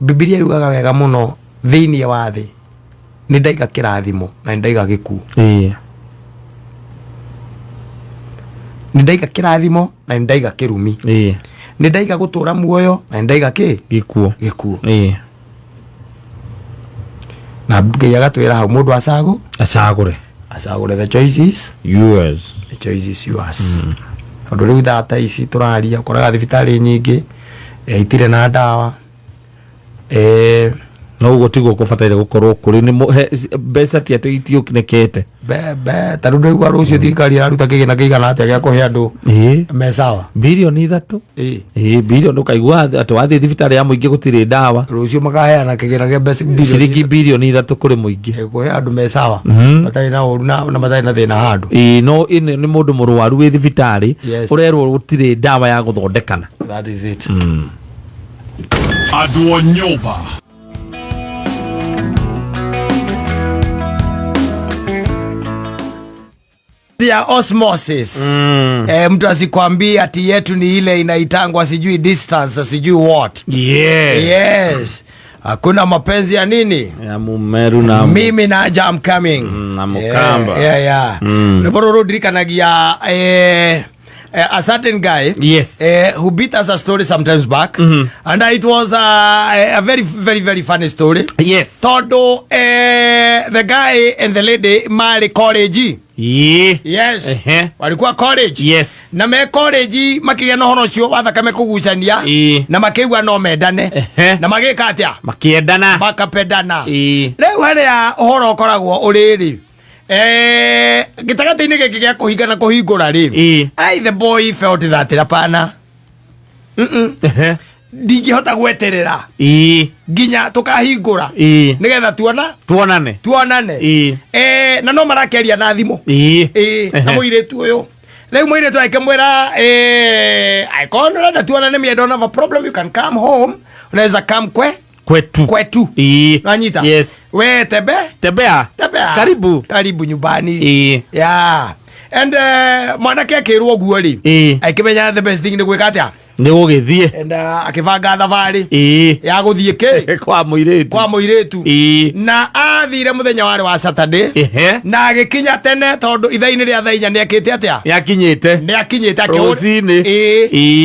Bibilia yugaga wega mũno, thĩinĩ wa thĩ nĩ ndaiga kĩrathimo na nĩ ndaiga gĩkuũ. Nĩ ndaiga kĩrathimo na nĩ ndaiga kĩrumi. Nĩ ndaiga gũtũra muoyo na nĩ ndaiga kĩ?
Gĩkuũ.
Gĩkuũ. Na Ngai agatwĩra hau mũndũ acagũ
acagũre.
Acagũre. The choice is
yours.
The choice is yours. Tondũ rĩu thaa ta ici tũraria, ũkoraga thibitarĩ nyingĩ itirĩ na ndawa.
No ũguo tiguo kũbataire gũkorwo kũrĩ nĩ mbeca ti atĩ itiũnekete.
Be ta rĩu ndaigua rũciũ thirikari ĩraruta kĩgĩna kĩigana atĩa gĩa kũhe andũ me sawa.
3 birioni. Birioni, ũkaigua atĩ wathiĩ thibitarĩ ya mũingĩ gũtirĩ ndawa.
Rũciũ makaheana kĩgĩna kĩa mbeca bilioni
ciringi 3 birioni kũrĩ mũingĩ.
Kũhe andũ me sawa, matarĩ na ũru na matarĩ na thĩna handũ.
No ĩno nĩ mũndũ mũrwaru wĩ thibitarĩ, ũrerwo gũtirĩ ndawa ya gũthondekana.
That is it.
Andũ a nyũmba.
Ya osmosis. Mtu asikwambie ati yetu ni ile inaitangwa sijui distance, sijui what. Yes, hakuna mapenzi ya nini?
Ya Mumeru na
mimi naja, I'm coming.
Na Mukamba.
Yeah. Rwĩmbo rũrũ ndirikanagia a certain guy who beat us a story sometimes back, and it was a very, very, very funny story, tondũ the guy and the lady marĩ college. Yes. Walikuwa college. Na me college makĩgĩa na ũhoro ũcio wa thakame kũgucania, na makĩigua no mendane. Na magĩka atĩa?
Makĩendana.
Makapendana. Rĩu harĩa ũhoro ũkoragwo ũrĩ rĩ, gĩtagatĩ-inĩ gĩkĩ gĩa kũhinga na kũhingũra rĩ, I the boy felt that hapana, Ndingĩhota gweterera nginya tũkahingũra nĩgetha tuona
tuonane.
Tuonane. Na no marakĩaria na thimũ. Na mũirĩtu ũyũ, rĩu mũirĩtu akĩmwĩra, angĩkorwo nĩ ũrenda tuonane, me, I don't have a problem, you can come home, unaweza come kwe
kwetu.
Kwetu. Nanyita?
Yes.
We tebe
tembea.
Tembea.
Karibu.
Karibu nyumbani. Yeah, and mwanake akĩrwo ũguo rĩ, akĩmenya the best thing nĩ gwĩka atĩa?
Nĩ gũgĩthiĩ.
And akĩbanga thabarĩ ya gũthiĩ kĩ?
Kwa mũirĩtu.
Kwa mũirĩtu. Na athire mũthenya warĩ wa Saturday, na agĩkinya tene tondũ ithaa-inĩ rĩa thaa 4 nĩ akĩte atĩa?
Nĩ akinyĩte.
Nĩ akinyĩte.
Rũcinĩ.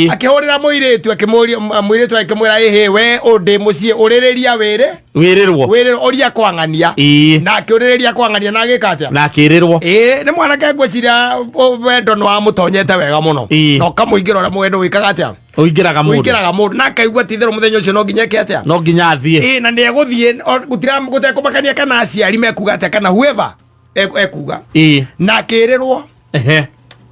Akĩhũrĩra mũirĩtu, akĩmũria, mũirĩtu akĩmwĩra, ĩhĩ, we ũndĩ mũciĩ, ũrĩrĩria wĩrĩ
wĩrĩrwo.
Wĩrĩrwo ũria kwang'ania. Na akĩũrĩrĩria kwang'ania na agĩka atĩa?
Na akĩrĩrwo.
Ĩĩ, nĩ mwanake ngwĩciria wendo nĩ wamũtonyete wega mũno, na ũkamũingĩra ũrĩa wendo wĩkaga atĩa?
Ũingĩraga mũndũ.
Ũingĩraga mũndũ, na akaigua ti itherũ mũthenya ũcio no nginya eke atĩa?
No nginya athiĩ.
Ĩĩ, na nĩ egũthiĩ gũtekũmakania kana aciari mekuga atĩa kana whoever ekuga. Na akĩrĩrwo,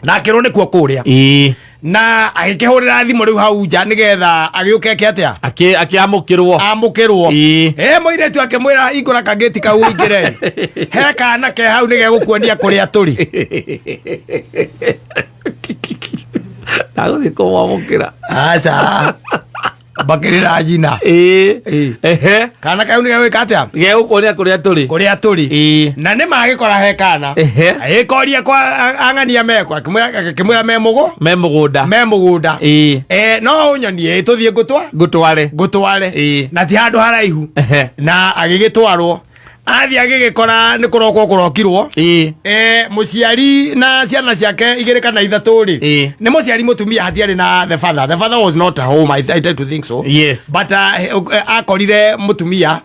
na akĩrwo nĩkuo kũrĩa, na agĩkĩhũrĩra thimũ rĩu hau nja nĩgetha agĩũke eke atĩa?
Akĩamũkĩrwo.
Amũkĩrwo. Mũirĩtu akĩmwĩra, hingũra kagĩti kau ũingĩre, he kana ke hau nĩgegũkuonia kũrĩa tũrĩ.
Ndagũthiĩ kũmwamũkĩra.
Aca, mbakĩrĩra njina. Kana kau nĩgegwĩka atĩa?
Gegũkuonia kũrĩa tũrĩ.
Kũrĩa tũrĩ. Na nĩ magĩkora he kana, agĩkoria kwa ang'ania mekwo, akĩmwĩra me mũgũ
me mũgũnda.
Me mũgũnda. No ũnyonie, tũthiĩ ngũtwa
ngũtware.
Ngũtware. Na ti handũ haraihu. Na agĩgĩtwarwo, athiĩ agĩgĩkora nĩ kũrokwo kũrokirwo. Mũciari na ciana ciake igĩrĩ kana ithatũ rĩ, nĩ mũciari mũtumia, hatiarĩ na the father. The father was not home, I tend to think so. But akorire mũtumia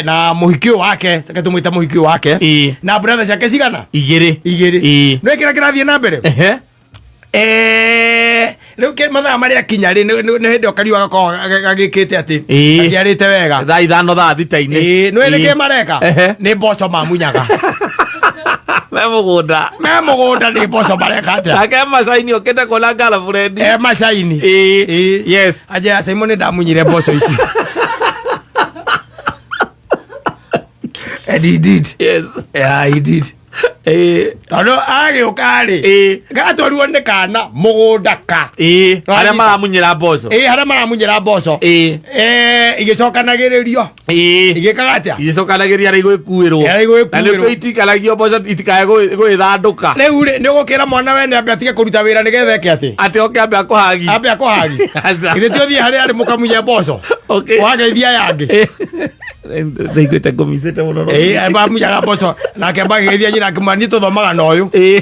Na mũhiki ũyũ wake, reke tũmwĩte mũhiki ũyũ wake, na brother ciake cigana?
Igĩrĩ.
Igĩrĩ.
Ĩĩ.
Nĩ kĩrĩa kĩrathiĩ na mbere. Rĩu mathaa marĩa kinya rĩ, nĩ hĩndĩ ĩyo kariũa gakoragwo gagĩkĩte atĩ gakĩarĩte wega.
Thaa 5, thaa 6-inĩ.
Ĩĩ, nĩ nĩkĩ mareka? Nĩ mboco mamunyaga.
Me mũgũnda.
Me mũgũnda, nĩ mboco mareka atĩa?
Nake macaini okĩte kuona girlfriend.
E macaini.
Ĩĩ. Yes.
Anje Simon, nĩ ndamunyire mboco ici. And he did. Yeah, he did. Tondũ agĩũka rĩ, gatwarirwo nĩ kana mũgũnda ka
Arĩa maramunyĩra mboco.
Ĩĩ, harĩa maramunyĩra mboco. Igĩcokanagĩrĩrio. Igĩkaga atĩa?
Igĩcokanagĩria arĩa igwĩkuĩrwo.
Arĩa igwĩkuĩrwo.
Na nĩkĩo itikaragio mboco itikae gwĩthandũka.
Rĩu rĩ, nĩ ũgũkĩra mwana wene ambe atige kũruta wĩra nĩgetha eke atĩ?
Atĩ oke ambe akũhagi.
Ambe akũhagi.
Aca.
Githĩ ti ũthiĩ harĩa arĩ mũkamunye mboco?
Okay.
Wageithia aya angĩ.
Ndaiguĩte ngũmicĩte mũno.
Ĩĩ, mamunyaga mboco nake magĩgeithia nyina, akĩmwĩra niĩ tũthomaga na ũyũ.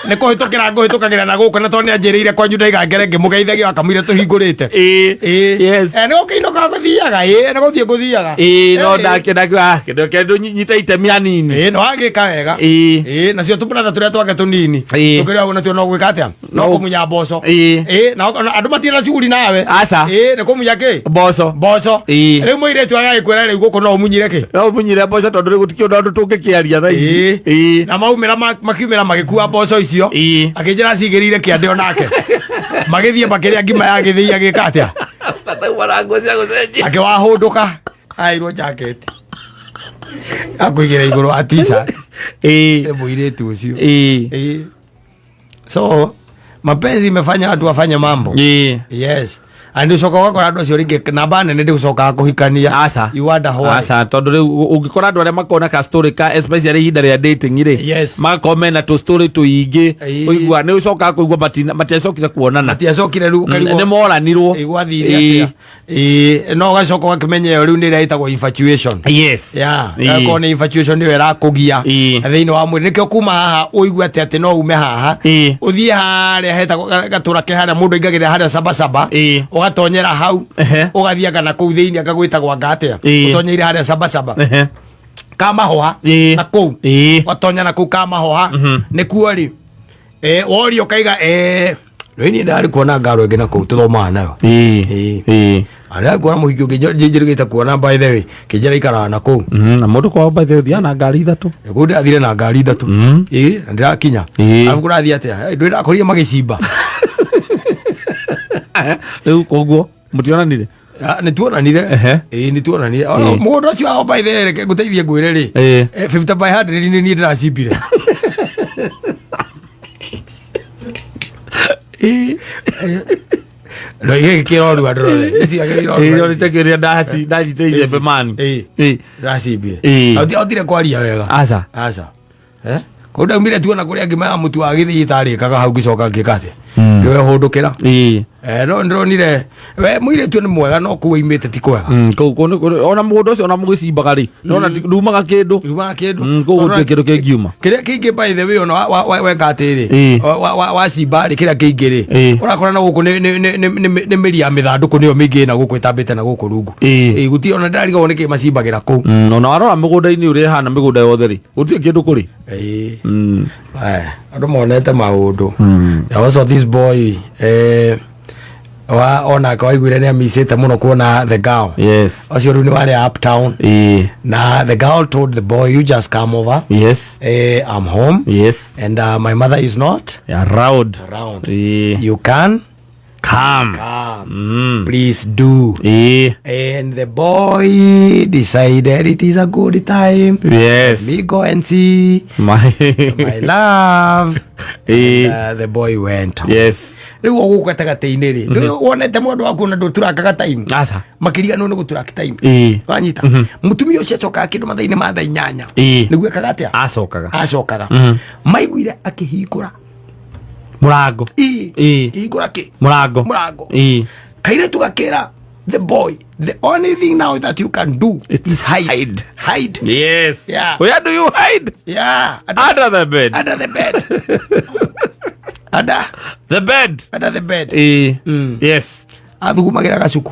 Nĩ kũhĩtũkĩra ngũhĩtũkagĩra na gũkũ, na tondũ nĩ anjĩrĩire kwanyu ndaiga ngere ngĩmũgeithagia akamwĩra tũhingũrĩte.
Ĩĩ. Yes.
Nĩ gũkĩinũka gũthiaga, ĩĩ, nĩ gũthiĩ ngũthiaga.
Ĩĩ, no ndake ndakiuga kĩndũ kĩndũ nyita itemi anini.
Ĩĩ, no agĩka wega.
Ĩĩ.
Ĩĩ, nacio tũbratha tũrĩa twake tũnini tũkĩrĩ hau nacio no gwĩka atĩa? No kũmunya mboco.
Ĩĩ.
Ĩĩ, na andũ matirĩ na cuguri nawe.
Aca.
Ĩĩ, nĩ kũmunya kĩ?
Mboco.
Mboco.
Ĩĩ.
Rĩu mũirĩtu agagĩkwĩra rĩu gũkũ no ũmunyire kĩ?
No ũmunyire mboco tondũ rĩu gũtikĩ ũndũ andũ tũngĩkĩaria thaa ici.
Ĩĩ. Na maumĩra makiumĩra magĩkua mboco icio. Akĩnjĩra cigĩrĩire kĩande onake. Magĩthiĩ makĩrĩa ngima ya gĩthĩi, agĩka atĩa?
Ndauma na nguo cia gũcenjia.
Akĩwahũndũka airwo jaketi akũigĩra igũrũ wa t-shirt. Nĩ mũirĩtu ũcio.
Ĩĩ.
So mapenzi imefanya watu wafanye mambo. Yes, and ucoka ũgakora andũ acio rĩngĩ namba nene ndĩgũcokaga kũhikania.
Aca.
You wonder why.
Aca, tondũ rĩu ũngĩkora andũ arĩa makona ka story ka, especially ihinda rĩa dating rĩ, magakorwo mena tũ story tũingĩ. Ũigua nĩ ũcokaga kũigua matiacokire kuonana.
Matiacokire rĩu.
Nĩ moranirwo.
Ĩĩ, gwathire atĩa? Ĩĩ, no ũgacoka ũgakĩmenya ĩyo rĩu nĩ ĩrĩa ĩtagwo infatuation. Yeah, akorwo nĩ infatuation nĩyo ĩrakũgia thĩinĩ wa mwĩrĩ, nĩkĩo kuma haha ũigue atĩ no ume haha ũthiĩ harĩa hetagwo gatũra ke harĩa mũndũ aingagĩrĩra harĩa sabasaba, ũgatonyera hau, ũgathiaga na kũu thĩinĩ anga gwĩtagwo anga atĩa, ũtonyeire harĩa sabasaba kamahoha na kũu, ũgatonya na kũu kamahoha nĩkuo rĩ, worio ũkaiga, rĩu niĩ ndarĩ kuona ngaro ĩngĩ na kũu tũthomaga nayo. Arĩa kuona mũhiki ũngĩ njĩrĩgĩte kuona, by the way, kĩnjĩra ikaraga na kũu.
Na mũndũ kwao by the way ũthiaga na ngari ithatũ.
Kũu ndĩrathire na ngari ithatũ. Ĩĩ, na ndĩrakinya. Arabu kũrathiĩ atĩa? Ndĩrakorire magĩcimba.
Rĩu koguo mũtionanire?
Ah, nĩ tuonanire. Ĩĩ, nĩ tuonanire. Ona mũgũnda ũcio wao, by the way, reke ngũteithie ngwĩre rĩ, 50 by 100 nĩ niĩ ndĩracimbire. No gĩkĩ kĩrorua ndũrore. Gĩciagĩrĩirwo
Ĩĩ, orĩte kĩrĩa ndanyitĩte icembe mani.
Ndĩracimbire. Ahotire kwaria wega.
Aca.
Aca. Kũu ndaumire tuona kũrĩa ngima ya mũtu wa gĩthĩi ĩtarĩkaga hau, ngĩcoka ngĩka atĩa? Ngĩwehũndũkĩra. No ndĩronire we mũirĩtu nĩ mwega, no kũu aimĩte ti kwega.
Kũu ona mũgũnda ũcio ona mũgĩcimbaga rĩ, nona ndumaga kĩndũ.
Ndumaga kĩndũ.
Kũu gũtirĩ kĩndũ kĩngiuma.
Kĩrĩa kĩingĩ, by the way, ona weka atĩrĩ, wacimba rĩ, kĩrĩa kĩingĩ rĩ, ũrakora na gũkũ nĩ mĩri ya mĩthandũkũ nĩyo mĩingĩ na gũkũ ĩtambĩte na gũkũ rungu. Gũtirĩ ona ndĩrarigagwo nĩkĩ macimbagĩra kũu.
Ona warora mũgũnda-inĩ ũrĩa ĩhana mĩgũnda yothe rĩ, gũtirĩ kĩndũ kũrĩ.
Aya, andũ monete maũndũ. There also this boy, wa onake waiguire nĩ amicĩte mũno kuona the girl. Ũcio rĩu nĩ warĩa uptown. Na the girl told the boy, "You just come over. I'm home and my mother is not
around."
Around. "You can
Come.
Come. Please do." And the boy decided it is a good time. "Me go and see
My,
my love." And the boy went home. Rĩu o gũkũ gatagatĩ-inĩ rĩ, ndũ wonete mwendwa waku na ndũturakaga time?
Aca.
Makĩriganwo nĩ gũturaka time. Wanyita, mũtumia ũcio acokaga kĩndũ mathaa-inĩ ma thaa 8. Nĩguo ekaga atĩa?
Acokaga.
Acokaga. Maiguire akĩhingũra
Mũrango.
Ĩĩ. Kĩhingũra kĩ?
Mũrango.
Mũrango. Kairĩtu gakĩra the boy, "The only thing now that you can do is hide."
Hide.
Hide.
Where do you hide?
Under,
Under the bed.
Under the bed, under
the bed.
Under the bed.
Yes.
Athugumagĩra gacuku.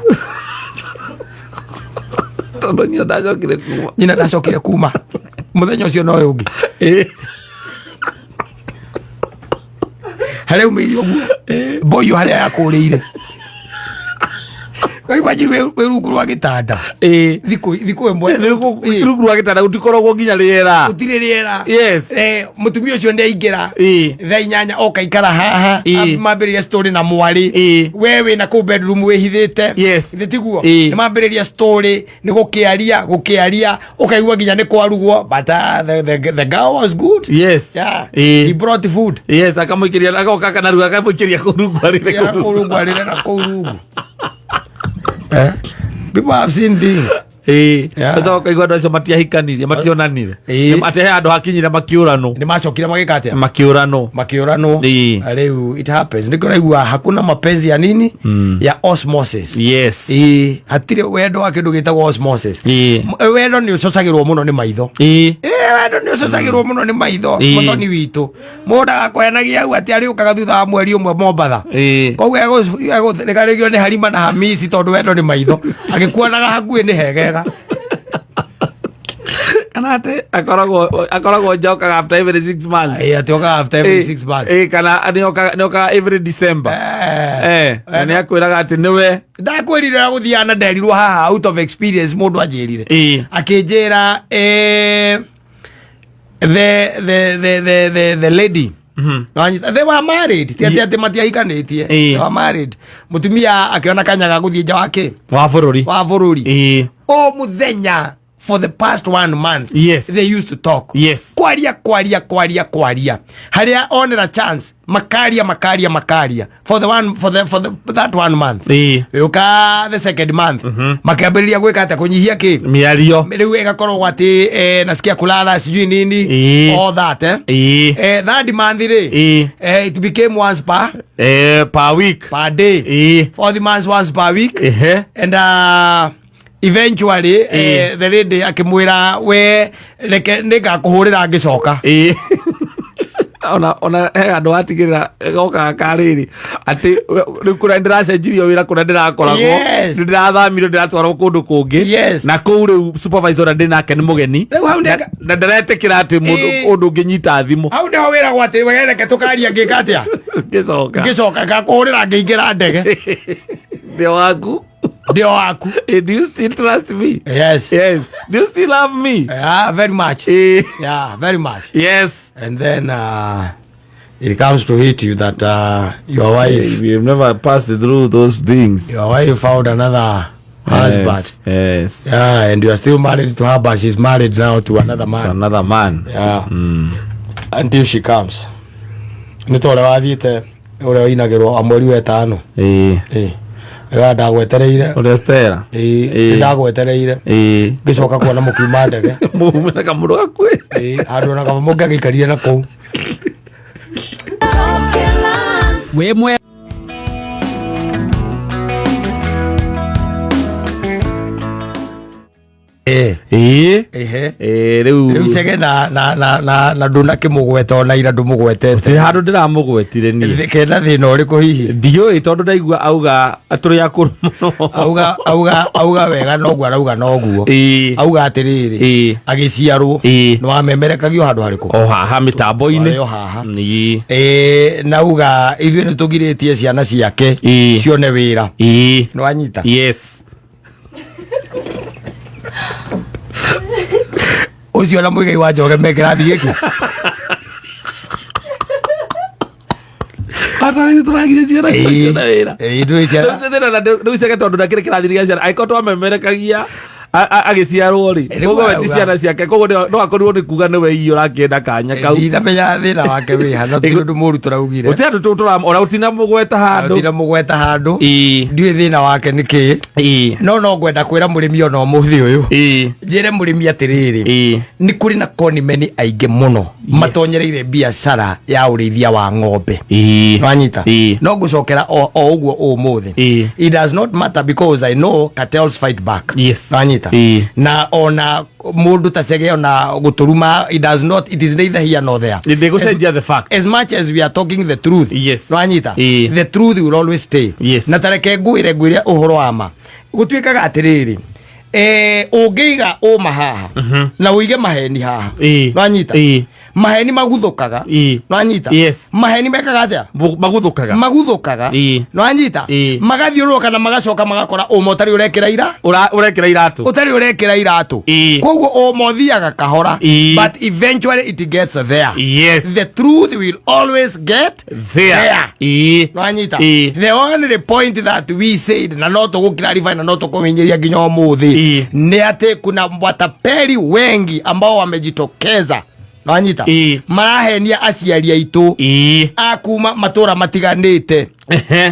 Tondũ nyina ndacokire kuma.
Nyina ndacokire kuma muthenya ũcio no ũyũ ũngĩ. Harĩa umĩire ũguo mboio harĩa yakũrĩire. Imagine wĩ rungu rwa gĩtanda. Thikũ ĩmwe.
Rungu rwa gĩtanda gũtikoragwo nginya rĩera.
Gũtirĩ rĩera.
Yes.
Mũtumia ũcio nĩ aingĩra thaa 8 oka ikara haha. Mambĩrĩria story na mwarĩ. We wĩna kũu bedroom wĩhithĩte.
Yes.
Githĩ tiguo? Nĩ mambĩrĩria story, nĩ gũkĩaria ũkaigua nginya nĩ kwarugwo, but the girl was good.
Yes.
Yeah. He brought food.
Yes, akamũikĩria, agoka kanarua akamũikĩria kũu rungu arĩre.
Yeah,
kũu
kũu rungu arĩre na kũu rungu. People have seen things. Yeah.
Ũcoka ũkaigua andũ acio matiahikanirie, mationanire. Atĩ he handũ hakinyire makiũranwo.
Nĩ macokire magĩka atĩa?
Makiũranwo.
Makiũranwo. Rĩu it happens, nĩkĩo ũraigua hakuna mapenzi ya nini, ya osmosis.
Yes.
Hatirĩ wendo wa kĩndũ gĩtagwo osmosis. Wendo nĩ ũcocagĩrwo mũno nĩ maitho. Wendo nĩ ũcocagĩrwo mũno nĩ maitho. Mũthoni witũ mũndũ agakwenagia hau atĩ arĩũkaga thutha wa mweri ũmwe Mombatha. Koguo egũregarĩgio nĩ Harima na Hamisi tondũ wendo nĩ maitho, agĩkuonaga hakuhĩ nĩ hegega.
Kana atĩ akoragwo njokaga after every 6 months.
Atĩ okaga after every 6 months.
Kana nĩokaga every December. Na nĩ akwĩraga atĩ nĩwe.
Ndakwĩrire ũrĩa gũthiaga na nderirwo haha out of experience, mũndũ anjĩrire, akĩnjĩra the lady. Wanyita? They were married, ti atĩ matiahikanĩtie. They were married. Mũtumia akĩona kanya ga gũthiĩ nja wa kĩ
wa bũrũri.
Wa bũrũri. O mũthenya for the past one month they used to talk. Kwaria, kwaria, kwaria, kwaria, harĩa onera chance makaria, makaria, makaria for the one for the for the that one month. Yũka the second month, makĩambĩrĩria gwĩka atĩa? Kũnyihia kĩ?
Mĩario.
Rĩu ĩgakorwo atĩ nasikia kulala, sijui nini, all that. Third month rĩ, it became once per
Per week.
Per day. Fourth month, once per week. And eventually the lady akĩmwĩra, "We reke nĩngakũhũrĩra ngĩcoka."
Ona he handũ watigĩrĩra gokaga karĩrĩ atĩ rĩu kũrĩa ndĩracenjirio wĩra, kũrĩa ndĩrakoragwo, nĩ ndĩrathamirio, ndĩratwarwo kũndũ kũngĩ. Na kũu rĩu supervisor ũrĩa ndĩ nake nĩ mũgeni.
Rĩu hau
Na ndaretĩkĩra atĩ mũndũ ũndũ ũngĩnyita thimũ.
Hau nĩho wĩragwo atĩ, "We reke tũkaria ngĩka atĩa?"
Ngĩcoka.
Ngĩcoka ngakũhũrĩra ngĩingĩra ndege.
Ndĩ waku.
Ndĩ o waku.
Do you still trust me?
Yes.
Yes. Do you still love me?
Yeah, very much. Yeah, very much. And then it comes to hit you that your wife
You've never passed through those things.
Your wife found another husband. Yeah, and you are still married to her, but she's married now to another man.
Another man.
Yeah. Until she comes. Nĩ ta ũrĩa wathiĩte, ũrĩa ũinagĩrwo mweri wa ĩtano. Ĩ ĩga ndagwetereire.
Ũrĩa Stella.
Ĩ, ndagwetereire. Ngĩcoka kuona mũkiuma ndege.
Mume na kamũndũ gakuĩ.
Ĩ, handũ ona kaba mũngĩagĩikarire na kũu.
Wĩ mwe.
Ehe.
Rĩu
Rĩu Chege na ndũnakĩmũgweta ona ira ndũmũgwetete.
Gũtirĩ handũ ndĩramũgwetire niĩ.
Kena thĩna ũrĩkũ hihi?
Ndiũĩ, tondũ ndaigua auga tũrĩ akũrũ mũno.
Auga wega noguo arauga noguo. Auga atĩrĩrĩ, agĩciarwo nĩ wamemerekagio handũ harĩkũ?
O haha mĩtambo-inĩ.
Warĩ o haha. Nauga ithuĩ nĩ tũgirĩtie ciana ciake cione wĩra. Nĩ wanyita?
Yes.
Ũcio na Mũigai wa Njoge me kĩrathi gĩkĩ.
Atarĩ tũragirie ciana cione wĩra.
Ndũĩ ciana.
Rĩu Chege tondũ ndakĩrĩ kĩrathi gĩa ciana, angĩkorwo twamemerekagia agĩciarwo rĩ,
Rĩu
koguo we ti
arauga-
ciana ciake, koguo no akorirwo nĩ kuga nĩwe ii ũrakĩenda kanya kau.
Ndinamenya thĩna wake wĩha, no ti ũndũ mũru tũraugire.
Gũtirĩ andũ ona ũtinamũgweta handũ.
Tina mũgweta handũ. Ndiũĩ thĩna wake nĩ kĩĩ. No ngwenda kwĩra mũrĩmi ona ũmũthĩ ũyũ, njĩre mũrĩmi atĩrĩrĩ, nĩ kũrĩ na konimeni aingĩ mũno matonyereire biacara ya ũrĩithia wa ng'ombe. Wanyita? No ngũcokera o ũguo ũmũthĩ. It does not matter because I know cartels fight back. Wanyita? Na ona mũndũ ta Chege ona gũtũruma, it does not, it is neither here nor there.
Ndĩgũcenjia the fact.
As much as we are talking the truth, nwanyita, the truth will always stay. Na tareke ngwĩre ũhoro wa ma, gũtuĩkaga atĩrĩrĩ, Ũngĩiga ũma haha na ũige maheni haha, nwanyita, maheni maguthukaga. Nwanyita?
Yes.
Maheni mekaga atia?
Maguthukaga.
Maguthukaga. Nwanyita? Magathiũrũrũka na magacoka magakora ũma ũtarĩ ũrekĩra ira.
Ũrekĩra iratũ.
Ũtarĩ ũrekĩra iratũ. Koguo ũma ũthiaga kahora, but eventually it gets there. The truth will always get
there.
There. Nwanyita? The only point that we said, na no tũgũclarify na no tũkũmenyeria nginya ũmũthĩ, nĩ atĩ kuna watapeli wengi ambao wamejitokeza, nwanyita, marahenia aciari aitũ a kuma matũra matiganĩte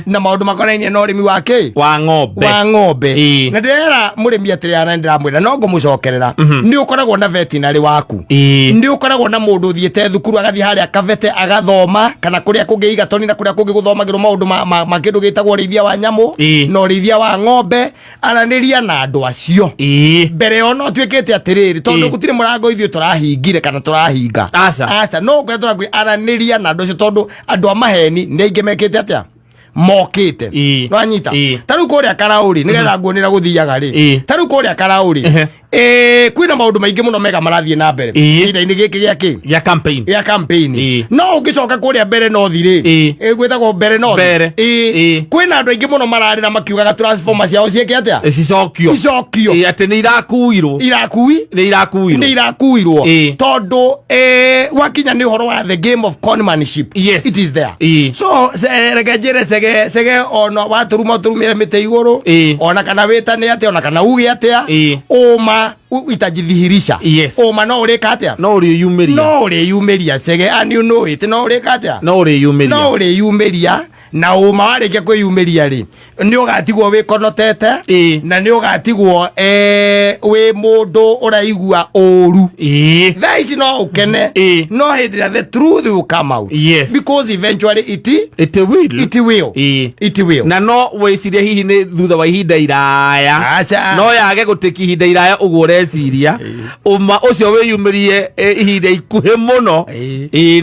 na maũndũ makonainie na ũrĩmi wa kĩ?
Wa ng'ombe.
Wa ng'ombe. Na ndĩrera mũrĩmi atĩrĩ, na ndĩramwĩra no ngũmũcokerera, nĩ ũkoragwo na veterinary waku, nĩ ũkoragwo na mũndũ ũthiĩte thukuru, agathiĩ harĩa kabete agathoma, kana kũrĩa kũngĩ igatoni na kũrĩa kũngĩ gũthomagĩrwo maũndũ ma kĩndũ gĩtagwo ũrĩithia wa nyamũ na ũrĩithia wa ng'ombe. Aranĩria na andũ acio mbere yo no tuĩkĩte atĩrĩrĩ, tondũ gũtirĩ mũrango ithuĩ tũrahingire kana tũrahinga.
Aca.
Aca, no kũrĩa tũrakwĩ aranĩria na andũ acio, tondũ andũ a maheni nĩ aingĩ mekĩte atĩa, mokĩte. Nwanyita? Ta rĩu kũrĩa Karaũrĩ, nĩgetha nguonĩra gũthiaga rĩ, ta rĩu kũrĩa Karaũrĩ, kwĩna maũndũ maingĩ mũno mega marathiĩ na mbere ihinda-inĩ gĩkĩ gĩa kĩ?
Gĩa campaign.
Gĩa campaign. No ũngĩcoka kũrĩa mbere north rĩ, gwĩtagwo mbere north.
Mbere.
Kwĩna andũ aingĩ mũno mararĩra makiugaga transformer ciao ciĩke atĩa?
Cicokio.
Icokio.
Atĩ nĩ irakuirwo.
Irakui.
Nĩ irakuirwo.
Nĩ irakuirwo, tondũ wakinya nĩ ũhoro wa the game of conmanship, it is there. So reke njĩre Cege, Cege, ona watũruma ũtũrumĩre mĩtĩ igũrũ, ona kana wĩtane atĩa, ona kana uge atĩa, ũma itajidhihirisha. Ũma no ũrĩka atĩa?
No ũrĩyumĩria.
No ũrĩyumĩria, Cege, and you know it. No ũrĩka atĩa?
No ũrĩyumĩria.
No ũrĩyumĩria, na ũma warĩkia kwĩyumĩria rĩ, nĩ ũgatigwo wĩkonotete, na nĩ ũgatigwo wĩ mũndũ ũraigua ũru. Thaa ici no ũkene, no hĩndĩ ĩrĩa the truth will come out, because eventually it
It will.
It will. It will.
Na no wĩcirie hihi nĩ thutha wa ihinda iraya.
Aca.
No yage gũtĩki ihinda iraya ũguo ũreciria, ũma ũcio wĩyumĩrie ihinda ikuhĩ mũno.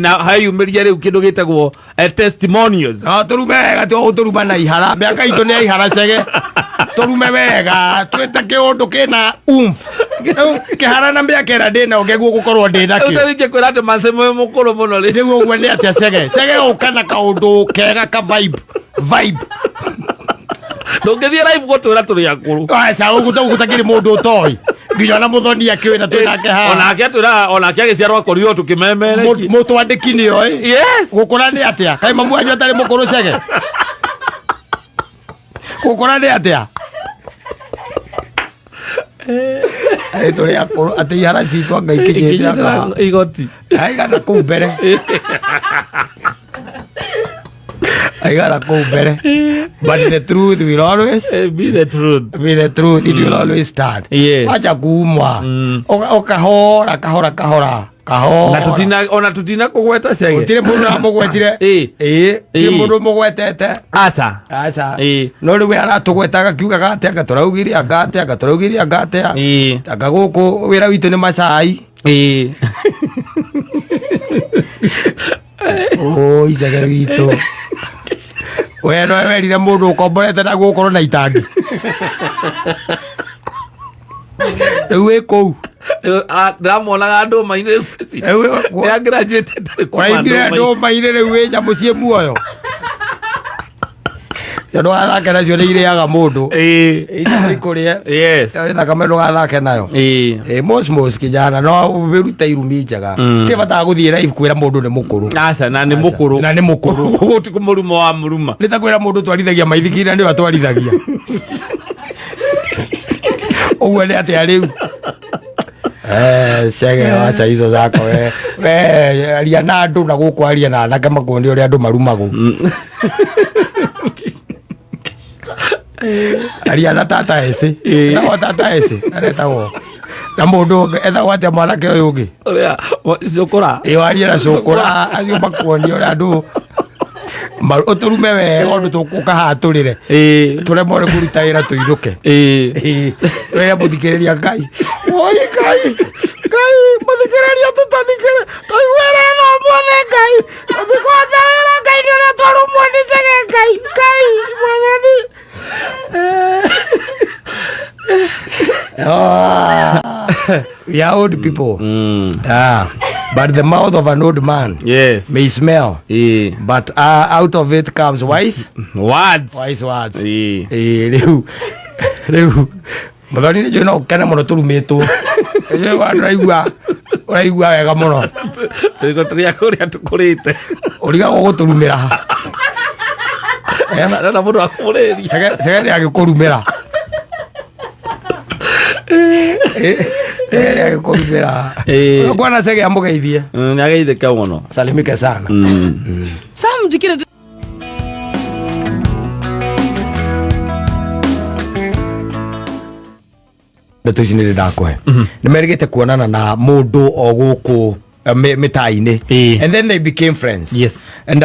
Na heyumĩrie rĩu kĩndũ gĩtagwo testimonials.
No tũrume wega, ti ũtũruma na ihara. Mĩaka itũ nĩ ya ihara, Cege. Tũrume wega, twĩte kĩũndũ kĩna umf. Rĩu kĩhara na mĩaka ĩrĩa ndĩnayo ngeguo gũkorwo ndĩ nakĩo.
Rĩu kwĩra atĩ mace mwĩ mũkũrũ mũno rĩ.
Rĩu ũguo nĩ atĩa, Cege? Cege, ũka na kaũndũ kega ka vibe vibe.
Ndũngĩthiĩ live gũtwĩra tũrĩ akũrũ.
Aca, ũguo gũtakĩrĩ mũndũ ũtoĩ, nginya ona mũthoni akĩũĩ na twĩ nake haha.
Onake atwĩraga onake agĩciarwo akorirwo tũkĩmemerekia.
Mũtwandĩki nĩoĩ. Gũkũra nĩ atĩa? Kaĩ mamu wanyu atarĩ mũkũrũ, Cege? Gũkũra nĩ atĩa? Arĩ tũrĩ akũrũ atĩ ihara citũ anga ikinyĩte anga
igoti.
Aigana kũu mbere, aigana kũu mbere, but the truth will always
Be the truth.
Be the truth, it will always stand. Wacha kuumwa. Ũkahora kahora kahora kahora.
Na tutina ona tutina kũgweta, Cege.
Gũtirĩ mũndũ ũramũgwetire. Ĩĩ, tirĩ mũndũ ũmũgwetete.
Aca.
Aca. No rĩu we aratũgwetaga akiugaga atĩ anga tũraugire, anga atĩa, anga tũraugire, anga atĩa, anga gũkũ wĩra witũ nĩ macai. Ũ Icege witũ, we no werire mũndũ ũkomborete na gũkorwo na itangi, rĩu wĩ kũu.
Ndĩramuonaga ndũma-inĩ rĩu.
Rĩu
Nĩ agraduate kuma
waimire
ndũma-inĩ.
Ndũma-inĩ, rĩu wĩ nyamũ ciĩ muoyo, cio ndũgathake nacio, nĩ irĩaga mũndũ. Icio ikũrĩe. Thakame ndũgathake nayo. Mos kijana, no wĩrute irumi njega. Ti bata gũthiĩ live kwĩra mũndũ nĩ mũkũrũ.
Aca, na nĩ mũkũrũ.
Na nĩ mũkũrũ.
Gũti kũmũruma wa mũruma.
Nĩ ta kwĩra mũndũ twarithagia maithikiri na nĩwe atwarithagia. Ũguo nĩ atĩa rĩu? Cege, wacha hizo zako. We aria na andũ na gũkũ, aria na anake makuonie ũrĩa andũ marumagwo. Aria na tata eci. Etagwo tata eci, aretagwo na mũndũ ũngĩ etagwo atĩa, mwanake ũyũ ũngĩ?
Ũrĩa cũkũra.
Ĩyo, aria na cũkũra, acio makuonie ũrĩa andũ ũtũrume wega ũndũ tũkũka haha tũrĩre, tũremwo nĩ kũruta wĩra, tũinũke. Wĩre mũthikĩrĩria Ngai.
Oi Ngai, Ngai, mũthikĩrĩria, tũtathikĩrĩ tũiguĩre tha ũmũthĩ, Ngai. Tũtikũhota wĩra, Ngai, nĩ ũrĩa twarumwo nĩ Cege. Ngai, Ngai mwathani.
No We are old people. Ah, but the mouth of an old man may smell, but out of it comes wise
Words.
Wise words. Ĩĩ, rĩu mũthoni, nĩ njũĩ no ũkene mũno tũrumĩtwo. Nĩnjũĩ ũraigua ũraigua wega mũno.
Rĩko tũrĩa kũrĩa tũkũrĩte.
Ũrigagwo gũtũrumĩra. Eh?
Na mũndũ akũrĩria.
Cege nĩ agĩkũrumĩra. Cege nĩ agĩkũrumĩra. Ũkwana Cege amũgeithie.
Nĩ ageithĩke mũno.
Salimike sana.
Sam njikire.
Ndeto ici nĩ ndakũhe, nĩ merĩgĩte kuonana na mũndũ o gũkũ mĩtaa-inĩ. And then they became friends. And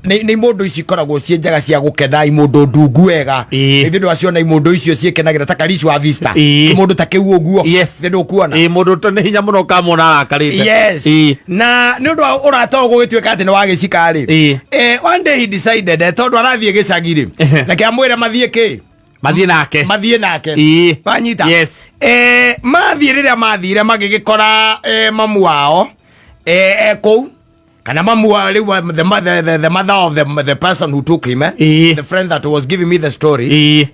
nĩ mũndũ ici ikoragwo ciĩ njega cia gũkena, imũndũ ndungu wega. Ithuĩ ndwaciona imũndũ icio ciĩkenagĩra ta Karish wa Vista. Kĩmũndũ ta kĩu ũguo. Ithuĩ ndũkuona.
Ĩĩ, mũndũ nĩ hinya mũno ũkamwona arakarĩte.
Na nĩ ũndũ wa ũrata ũyũ gũgĩtuĩka atĩ nĩ wa gĩcika rĩ, one day he decided, tondũ arathiĩ gĩcagi rĩ, reke amwĩre mathiĩ kĩ.
Mathiĩ nake.
Mathiĩ nake. Wanyita?
Yes.
Mathiĩ, rĩrĩa mathire magĩgĩkora mamu wao kũu, kana mamu wa rĩu the mother of the person who took him, the friend that was giving me the story.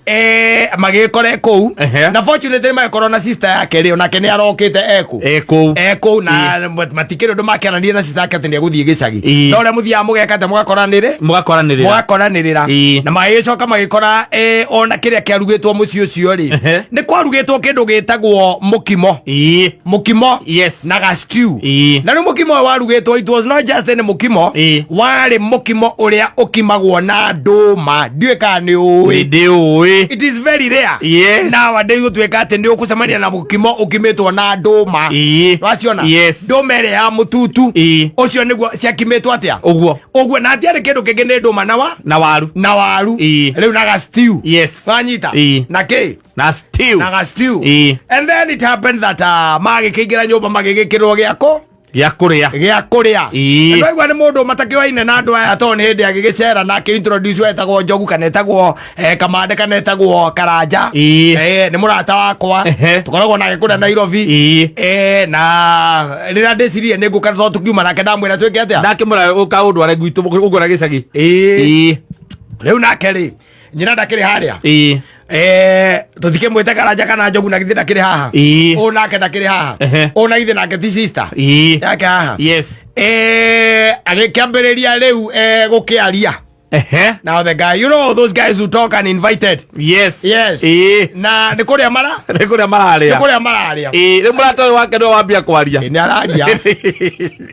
Magĩgĩkora e kũu. Na fortunately magĩkorwo na sister yake rĩ, onake nĩ arokĩte ekũ.
E kũu.
E kũu, na matikĩrĩ ũndũ makĩaranire na sister yake atĩ nĩ egũthiĩ gĩcagi. No ũrĩa mũthiaga mũgeka atĩ mũgakoranĩrĩ
Mũgakoranĩrĩra.
Mũgakoranĩrĩra. Na magĩgĩcoka magĩkora ona kĩrĩa kĩarugĩtwo mũciĩ ũcio rĩ, nĩ kwarugĩtwo kĩndũ gĩtagwo mũkimo. Mũkimo na ga stew. Na rĩu mũkimo ũyũ warugĩtwo, it was not just any mũkimo. Warĩ mũkimo ũrĩa ũkimagwo na ndũma. Ndiũĩ kana nĩ ũĩ.
Ndĩ ũĩ.
It is very rare nowadays gũtuĩka atĩ nĩ ũgũcemania na mũkimo ũkimĩtwo na ndũma. Waciona?
Yes.
Ndũma ĩrĩa ya mũtutu. Ũcio nĩguo ciakimĩtwo atĩa?
Ũguo.
Ũguo, na hatiarĩ kĩndũ kĩngĩ, nĩ ndũma na wa
Na waru.
Na waru. Rĩu na ga stew. Wanyita? Na kĩ?
Na stew.
Na ga stew. And then it happened that magĩkĩingĩra nyũmba, magĩgĩkĩrwo gĩako
Gĩa kũrĩa.
Gĩa kũrĩa. Ndwaigua nĩ mũndũ matakĩoaine na andũ aya, tondũ nĩ hĩndĩ agĩgĩcera na akĩintroduce etagwo Njogu kana etagwo Kamande kana etagwo Karanja. Nĩ mũrata wakwa. Tũkoragwo nake kũrĩa Nairobi. Na rĩrĩa ndĩcirie nĩ ngũka, tondũ tũkiuma nake ndamwĩra twĩke atĩa.
Ndakĩmwĩra ũka ũndware gwitũ ũngwara gĩcagi.
Rĩu nake rĩ, nyina ndakĩrĩ harĩa. Tũtikĩmwĩte Karanja kana Njogu, na githĩ ndakĩrĩ haha? Ũũ nake ndakĩrĩ haha? Ũũ na githĩ nake ti sister yake haha?
Yes.
Agĩkĩambĩrĩria rĩu gũkĩaria. Now the guy, you know those guys who talk uninvited. Yes. Na nĩ kũrĩa mara
Nĩ kũrĩa
nĩ
mararĩa.
Kũrĩa mararĩa.
Ĩĩ, rĩu mũrata ũyũ wake nĩwe wambia kwaria.
Nĩ araria,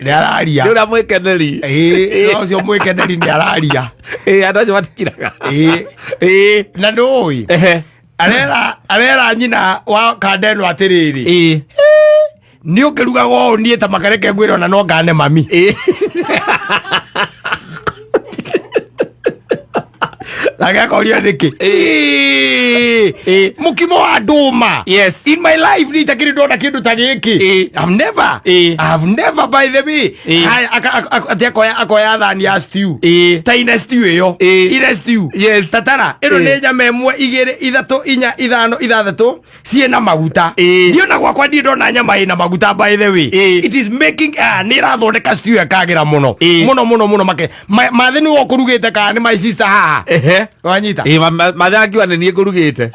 nĩ araria.
Nĩ ũrĩa mwĩkeneri.
Ĩĩ, ũcio mwĩkeneri nĩ araria.
Ĩĩ, andũ acio matikiraga.
Na nĩ ũĩ, arera nyina wa kanda ĩno atĩrĩrĩ, nĩ ũkĩrugaga ũũ, niĩ ta makareke ngwĩre ona no ngane mami. Nake akoria nĩkĩ. Mũkimo wa ndũma. In my life nĩ itakĩrĩ ndona kĩndũ ta gĩkĩ. I've never, I've never, by the way. Haya, atĩ akoya thani ya stew, ta ine stew ĩyo, ine stew. Tatara ĩno, nĩ nyama ĩmwe, igĩrĩ, ithatũ, inya, ithano, ithathatũ ciĩna maguta. Niĩ ona gwakwa ndirĩ ndona nyama ĩna maguta, by the way. It is making, nĩ ĩrathondeka stew ĩkagĩra mũno. Mũno mũno mũno make. Mathĩ nĩwe ũkũrugĩte kana nĩ my sister haha? Wanyita?
Ĩĩ, mathe angiuga nĩ niĩ ngũrugĩte.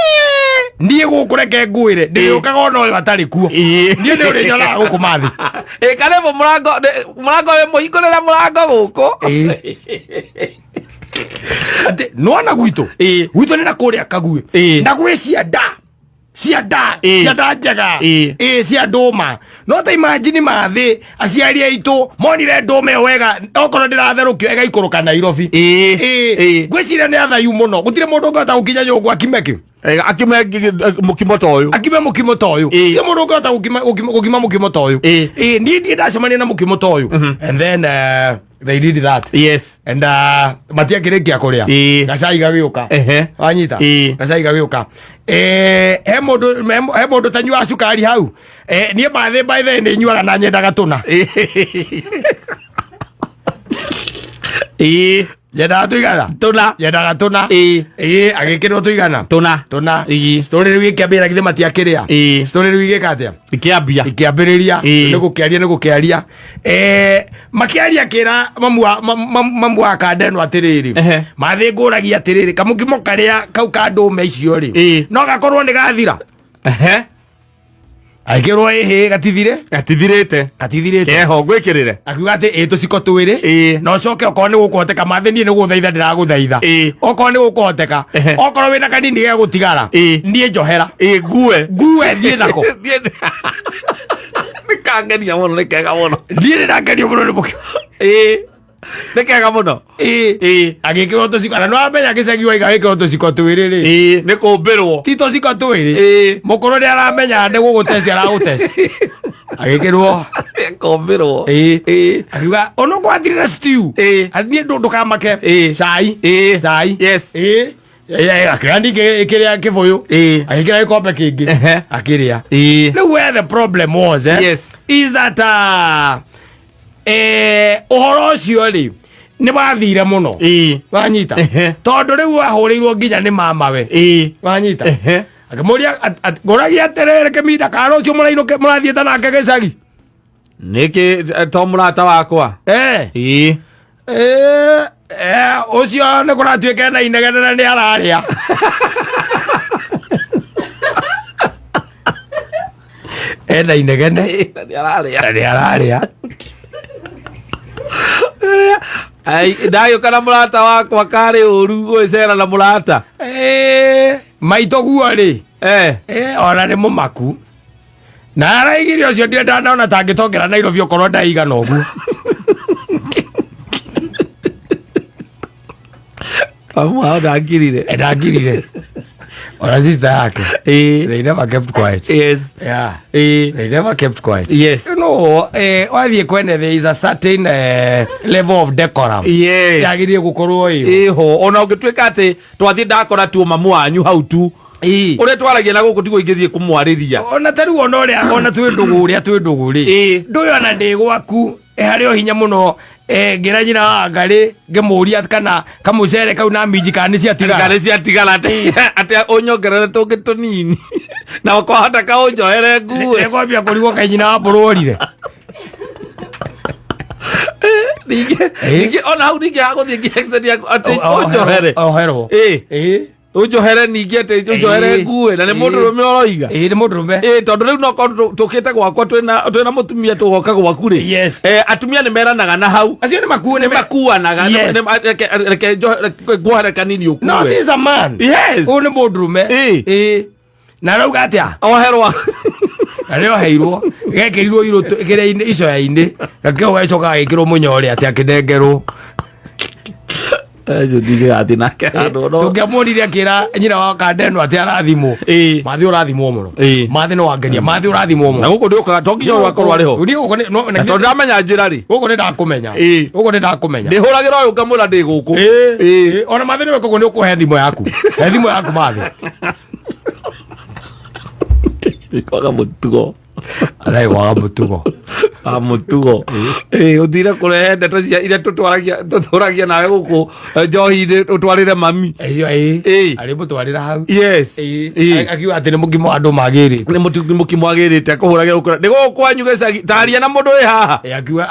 Niĩ gũkũ reke ngwĩre, ndĩrĩũkaga ona ũyũ atarĩ kuo. Niĩ nĩ ũrĩnyonaga gũkũ mathĩ.
Ĩĩ, karibu, mũrango mũrango wĩ mũhingũrĩre mũrango gũkũ.
Atĩ nĩwona gwitũ, gwitũ nĩ na kũrĩa Kaguĩ, na gwĩ cianda cianda cianda njega. Ĩĩ, cia ndũma. No ta imagine mathĩ, aciari aitũ monire ndũma ĩyo wega, okorwo ndĩratherũkio ĩgaikũrũka Nairobi. Ngwĩciria nĩ athayu mũno, gũtirĩ mũndũ ũngĩhota gũkinya nyũngũ akime kĩ.
Akime mũkimo ta ũyũ.
Akime mũkimo ta ũyũ. Gũtirĩ mũndũ ũngĩhota gũkima mũkimo ta ũyũ. Ĩĩ, niĩ ndirĩ ndacemania na mũkimo ta ũyũ. And then they did that. And matiakĩrĩkia kũrĩa, gacai gagĩũka. Wanyita? Gacai gagĩũka. He mũndũ tanyuaga cukari hau? Niĩ mathĩ, by the way, nĩ nyuaga na nyendaga tũna. Nyendaga tũigana.
Tũna.
Nyendaga tũna.
Ĩĩ.
Ĩĩ, agĩkĩrwo tũigana.
Tũna.
Tũna.
Ĩĩ.
Story rĩu ĩkĩambĩrĩria githĩ matiakĩrĩa.
Ĩĩ.
Story rĩu igĩka atĩa?
Ikĩambia.
Ikĩambĩrĩria.
Ĩĩ.
Nĩ gũkĩaria nĩ gũkĩaria. Eh, makĩaria kĩra mamu wa mamu wa kandeno atĩrĩrĩ.
Ehe.
Mathĩ ngũragia atĩrĩrĩ, kamũkimo karĩa kau ka ndũme icio rĩ.
Ĩĩ.
No gakorwo nĩ gathira.
Ehe.
Agĩkĩrwo ĩhĩ gatithire.
Gatithirĩte.
Gatithirĩte.
Keho ngwĩkĩrĩre.
Akiuga atĩ ĩ tũciko twĩrĩ.
Ĩĩ.
Na ũcoke okorwo nĩ gũkũhoteka mathĩ niĩ nĩ gũthaitha ndĩragũthaitha.
Ĩĩ.
Okorwo nĩ gũkũhoteka.
Ehe.
Okorwo wĩna kanini gegũtigara.
Ĩĩ.
Niĩ njohera.
Ĩĩ ngue.
Ngue thiĩ nako.
Nĩ kangenia mũno nĩ kega mũno.
Niĩ nĩ ndakenio mũno nĩ mũkĩ.
Ĩĩ. Nĩ kega mũno.
Ĩĩ.
Ĩĩ.
Agĩkĩrwo tũciko na nĩwamenya gĩcagi waiga wĩkĩrwo tũciko twĩrĩ rĩ.
Ĩĩ nĩ kũmbĩrwo.
Ti tũciko twĩrĩ.
Ĩĩ.
Mũkũrũ nĩ aramenya nĩ gũgũtesti aragũtesti. Agĩkĩrwo.
Kũmbĩrwo.
Ĩĩ.
Ĩĩ.
Akiuga ono gwathire na stew.
Ĩĩ.
Niĩ ndũkamake.
Ĩĩ.
Cai.
Ĩĩ.
Cai.
Yes.
Ĩĩ. Akĩoya ningĩ kĩrĩa kĩbũyũ.
Ĩĩ.
Agĩkĩra gĩkombe kĩngĩ.
Ehe.
Akĩrĩa.
Ĩĩ.
Rĩu where the problem was eh,
Yes.
is that ũhoro ũcio rĩ nĩ wathire mũno.
Ĩĩ.
Wanyita.
Ehe.
Tondũ rĩu wahũrĩirwo nginya nĩ mamawe.
Ĩĩ.
Wanyita.
Ehe.
Akĩmũria ngũragia atĩrĩrĩ kĩminda kana rũciũ mũrainũke mũrathiĩte nake gĩcagi.
Nĩkĩ to mũrata wakwa?
Eh.
Ĩĩ.
Eh, eh, ũcio nĩ kũratuĩka ena inegene na nĩ ararĩa. Ena inegene
Nĩ ararĩa.
na nĩ ararĩa.
Ai, ndagĩũka na mũrata wakwa karĩ ũru gwĩcera na mũrata.
Eh, maitũ guo rĩ
Eh.
eh, ona nĩ mũmaku na araigire ũcio ndirĩ ndanona tangĩtongera Nairobi okorwo ndaigana ũguo.
Mamu wao ndangirire.
Eh, ndangirire ona sister yake.
Ĩĩ.
They never kept quiet.
Yes.
Yeah.
Ĩĩ.
They never kept quiet.
Yes.
You know, wathiĩ kwene there is a certain level of decorum.
Yes.
Yagĩrĩire gũkorwo ĩyo.
Ĩho ona ũngĩtuĩka atĩ twathiĩ ndakora tu mamu wanyu hau tu.
Ĩĩ.
Ũrĩa twaragia na gũkũ tiguo ingĩthiĩ kũmwarĩria.
Ona ta rĩu ona ũrĩa ona twĩ ndũgũ ũrĩa twĩ ndũgũ rĩ.
Ĩĩ.
Ndũyũ ona ndĩ gwaku harĩ o hinya mũno ngĩra nyina wa Ngarĩ ngĩmũria kana kamũcere kau na minji kana nĩ ciatigara.
Kana ciatigara atĩ ũnyongerere tũngĩ tũnini. Na kwahota kaũnjohere ngue.
Nĩngwambia kũrigwo kaĩ nyina wa mbũrũ orire.
Ningĩ ningĩ ona hau ningĩ hagũthiĩ nginya accent yaku atĩ ũnjohere.
Oherwo.
Ĩĩ.
Ĩĩ.
Ũnjohere ningĩ atĩ ũnjohere
Ĩĩ.
ngue na nĩ
Ĩĩ.
mũndũrũme ũroiga.
Ĩĩ nĩ mũndũrũme.
Ĩĩ tondũ rĩu no korwo tũkĩte gwakwa twĩna mũtumia tũgoka gwaku rĩ.
Yes.
Atumia nĩ meranaga na hau.
Acio nĩ makuo
Nĩ makuanaga.
Yes.
Reke nguohere kanini ũkue.
No, this is a man.
Yes.
Ũyũ nĩ mũndũrũme.
Ĩĩ.
Ĩĩ. Na arauga atĩa?
Oherwo.
Na nĩ oheirwo. Gekĩrirwo irũtũ kĩrĩa-inĩ icoya-inĩ. Gakĩo gacoka gagĩkĩrwo mũnyore atĩ akĩnengerwo.
Acio ndingĩgathiĩ nake handũ no.
Tũngĩamuonire akĩra nyina wa Kandeno atĩ arathimwo.
Ĩĩ.
Mathĩ ũrathimwo mũno.
Ĩĩ.
Mathĩ nĩ wangenia. Mathĩ ũrathimwo
Na
mũno.
gũkũ ndĩũkaga to nginya ũyũ akorwo arĩ ho.
Niĩ gũkũ nĩ- no-
Na tondũ ndamenya njĩra rĩ.
gũkũ nĩ ndakũmenya.
Ĩĩ.
Gũkũ nĩ ndakũmenya.
Ndĩhũragĩra ũyũ ngamwĩra ndĩ gũkũ.
Ĩĩ.
Ĩĩ.
Ĩĩ. Ona Mathĩ nĩwe koguo nĩ ũkũhe thimũ yaku. He thimũ yaku Mathĩ.
Kwaga mũtugo.
Arĩ kwaga mũtugo.
A mũtugo. Ĩĩ ũthire kũrehe ndeto cia iria tũtwaragia tũtũragia nawe gũkũ njohi-inĩ ũtwarĩre mami.
Ĩyo ĩĩ.
Ĩĩ.
Arĩ mũtwarĩra hau.
Yes.
Ĩĩ.
Ĩĩ.
Akiuga atĩ nĩ mũkimo andũ magĩrĩte.
Nĩ mũkimo agĩrĩte kũhũragĩra gũkũ. Nĩ gũkũ kwanyu gĩcagi. Taria na mũndũ wĩ haha.
Ĩĩ, akiuga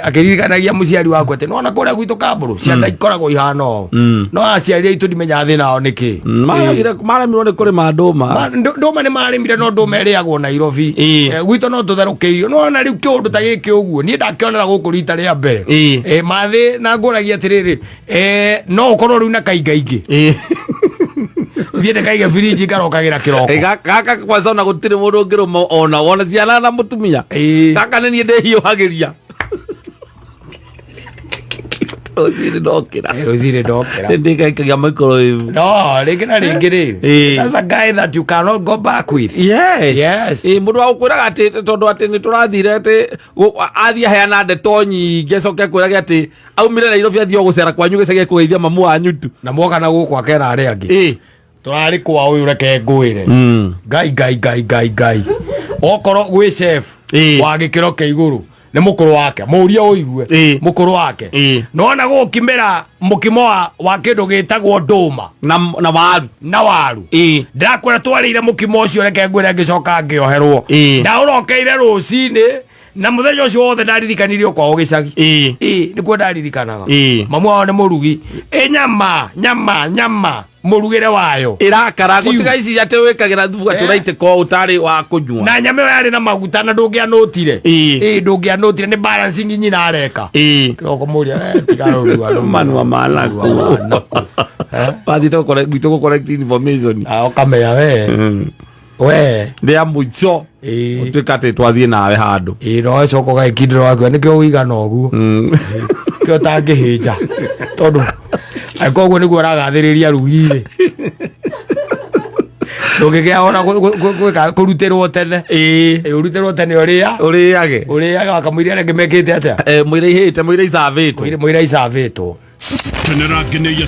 akĩririkanagia mũciari waku atĩ nona kũrĩa gwitũ Kambũrũ ciana ikoragwo ihana ũũ. No aciari aitũ ndimenyaga thĩna wao nĩkĩ.
Maragire maremirwo nĩ kũrĩma ndũma.
Ndũma nĩ marĩmire no ndũma ĩrĩagwo Nairobi.
Ĩĩ.
Gwitũ no tũtherũkĩirio. No ona rĩu kĩũndũ ta gĩkĩ ũguo niĩ ndakĩonera gũkũ rita rĩa mbere.
Ĩĩ.
Mathĩ na ngũragia atĩrĩrĩ no ũkorwo rĩu na kaingaingĩ.
Ĩĩ.
Thiĩ ndĩkaige birinji ngarokagĩra kĩroko.
Ĩ, gaka kwanza ona gũtirĩ mũndũ ũngĩrũma ona wona ciana na mũtumia.
Ĩĩ.
Gaka nĩ niĩ ndĩhiũhagĩria. Rũcinĩ ndokĩra.
Rũcinĩ ndokĩra.
Ndĩkaikagia microwave.
No, rĩngĩ na rĩngĩ rĩ.
Ĩĩ.
That's a guy that you cannot go back with.
Yes.
Yes.
Ĩ, mũndũ wa gũkwĩraga atĩ tondũ atĩ nĩ tũrathire atĩ athiĩ aheana ndeto nyingĩ acoke akwĩrage atĩ aumire Nairobi athiĩ o gũcera kwanyu gĩcagi kũgeithia mamu wanyu tu.
Na mwoka na gũkũ akera arĩa angĩ.
Ĩ.
Tũrarĩ kwa ũyũ reke ngwĩre. Ngai ngai ngai ngai ngai. Okorwo gwĩ chef
Ĩĩ.
wa gĩkĩro kĩa igũrũ. Nĩ mũkũrũ wake, mũrie ũigue. Mũkũrũ wake. Nona gũkimĩra mũkimo wa kĩndũ gĩtagwo ndũma
na waru.
Na waru. Ndĩrakwĩra twarĩire mũkimo ũcio, reke ngwĩre, ngĩcoka ngĩoherwo. Ndaũrokeire rũcinĩ na mũthenya ũcio wothe ndaririkanirio kwao gĩcagi. Ĩĩ, nĩkuo ndaririkanaga. Mamu wao nĩ mũrugi. Ĩ nyama nyama nyama mũrugĩre wayo
Ĩrakara. Stew. Gũtiga ici atĩ wĩkagĩra thubu atĩ ũraitĩka ũũ ũtarĩ wa kũnyua.
Na nyama ĩyo yarĩ na maguta na ndũngĩanũtire. Ĩĩ, ndũngĩanũtire, nĩ balancing nyina areka. Kĩroko mũria, tiga rũrua rũu.
Manua manaku. Wathiĩte gwitũ gũ collect information.
Ah, ũkamenya we we
Rĩa mũico ũtuĩka atĩ twathiĩ nawe handũ.
Ĩĩ, no coka ũgagĩkindĩra wakiuga nĩkĩo ũigana ũguo, kĩo ũtangĩhĩnja, tondũ angĩkorwo ũguo nĩguo ũragathĩrĩria rugi-rĩ, ndũngĩgĩa ona gwĩka kũrutĩrwo tene. Ĩĩ, ũrutĩrwo tene ũrĩa
ũrĩage.
Ũrĩaga wakamũiria arĩa angĩ mekĩte atĩa.
Mwĩre ihĩte, mwĩre icavĩtwo.
Mũira icavĩtwo.
Kenera ngeneia.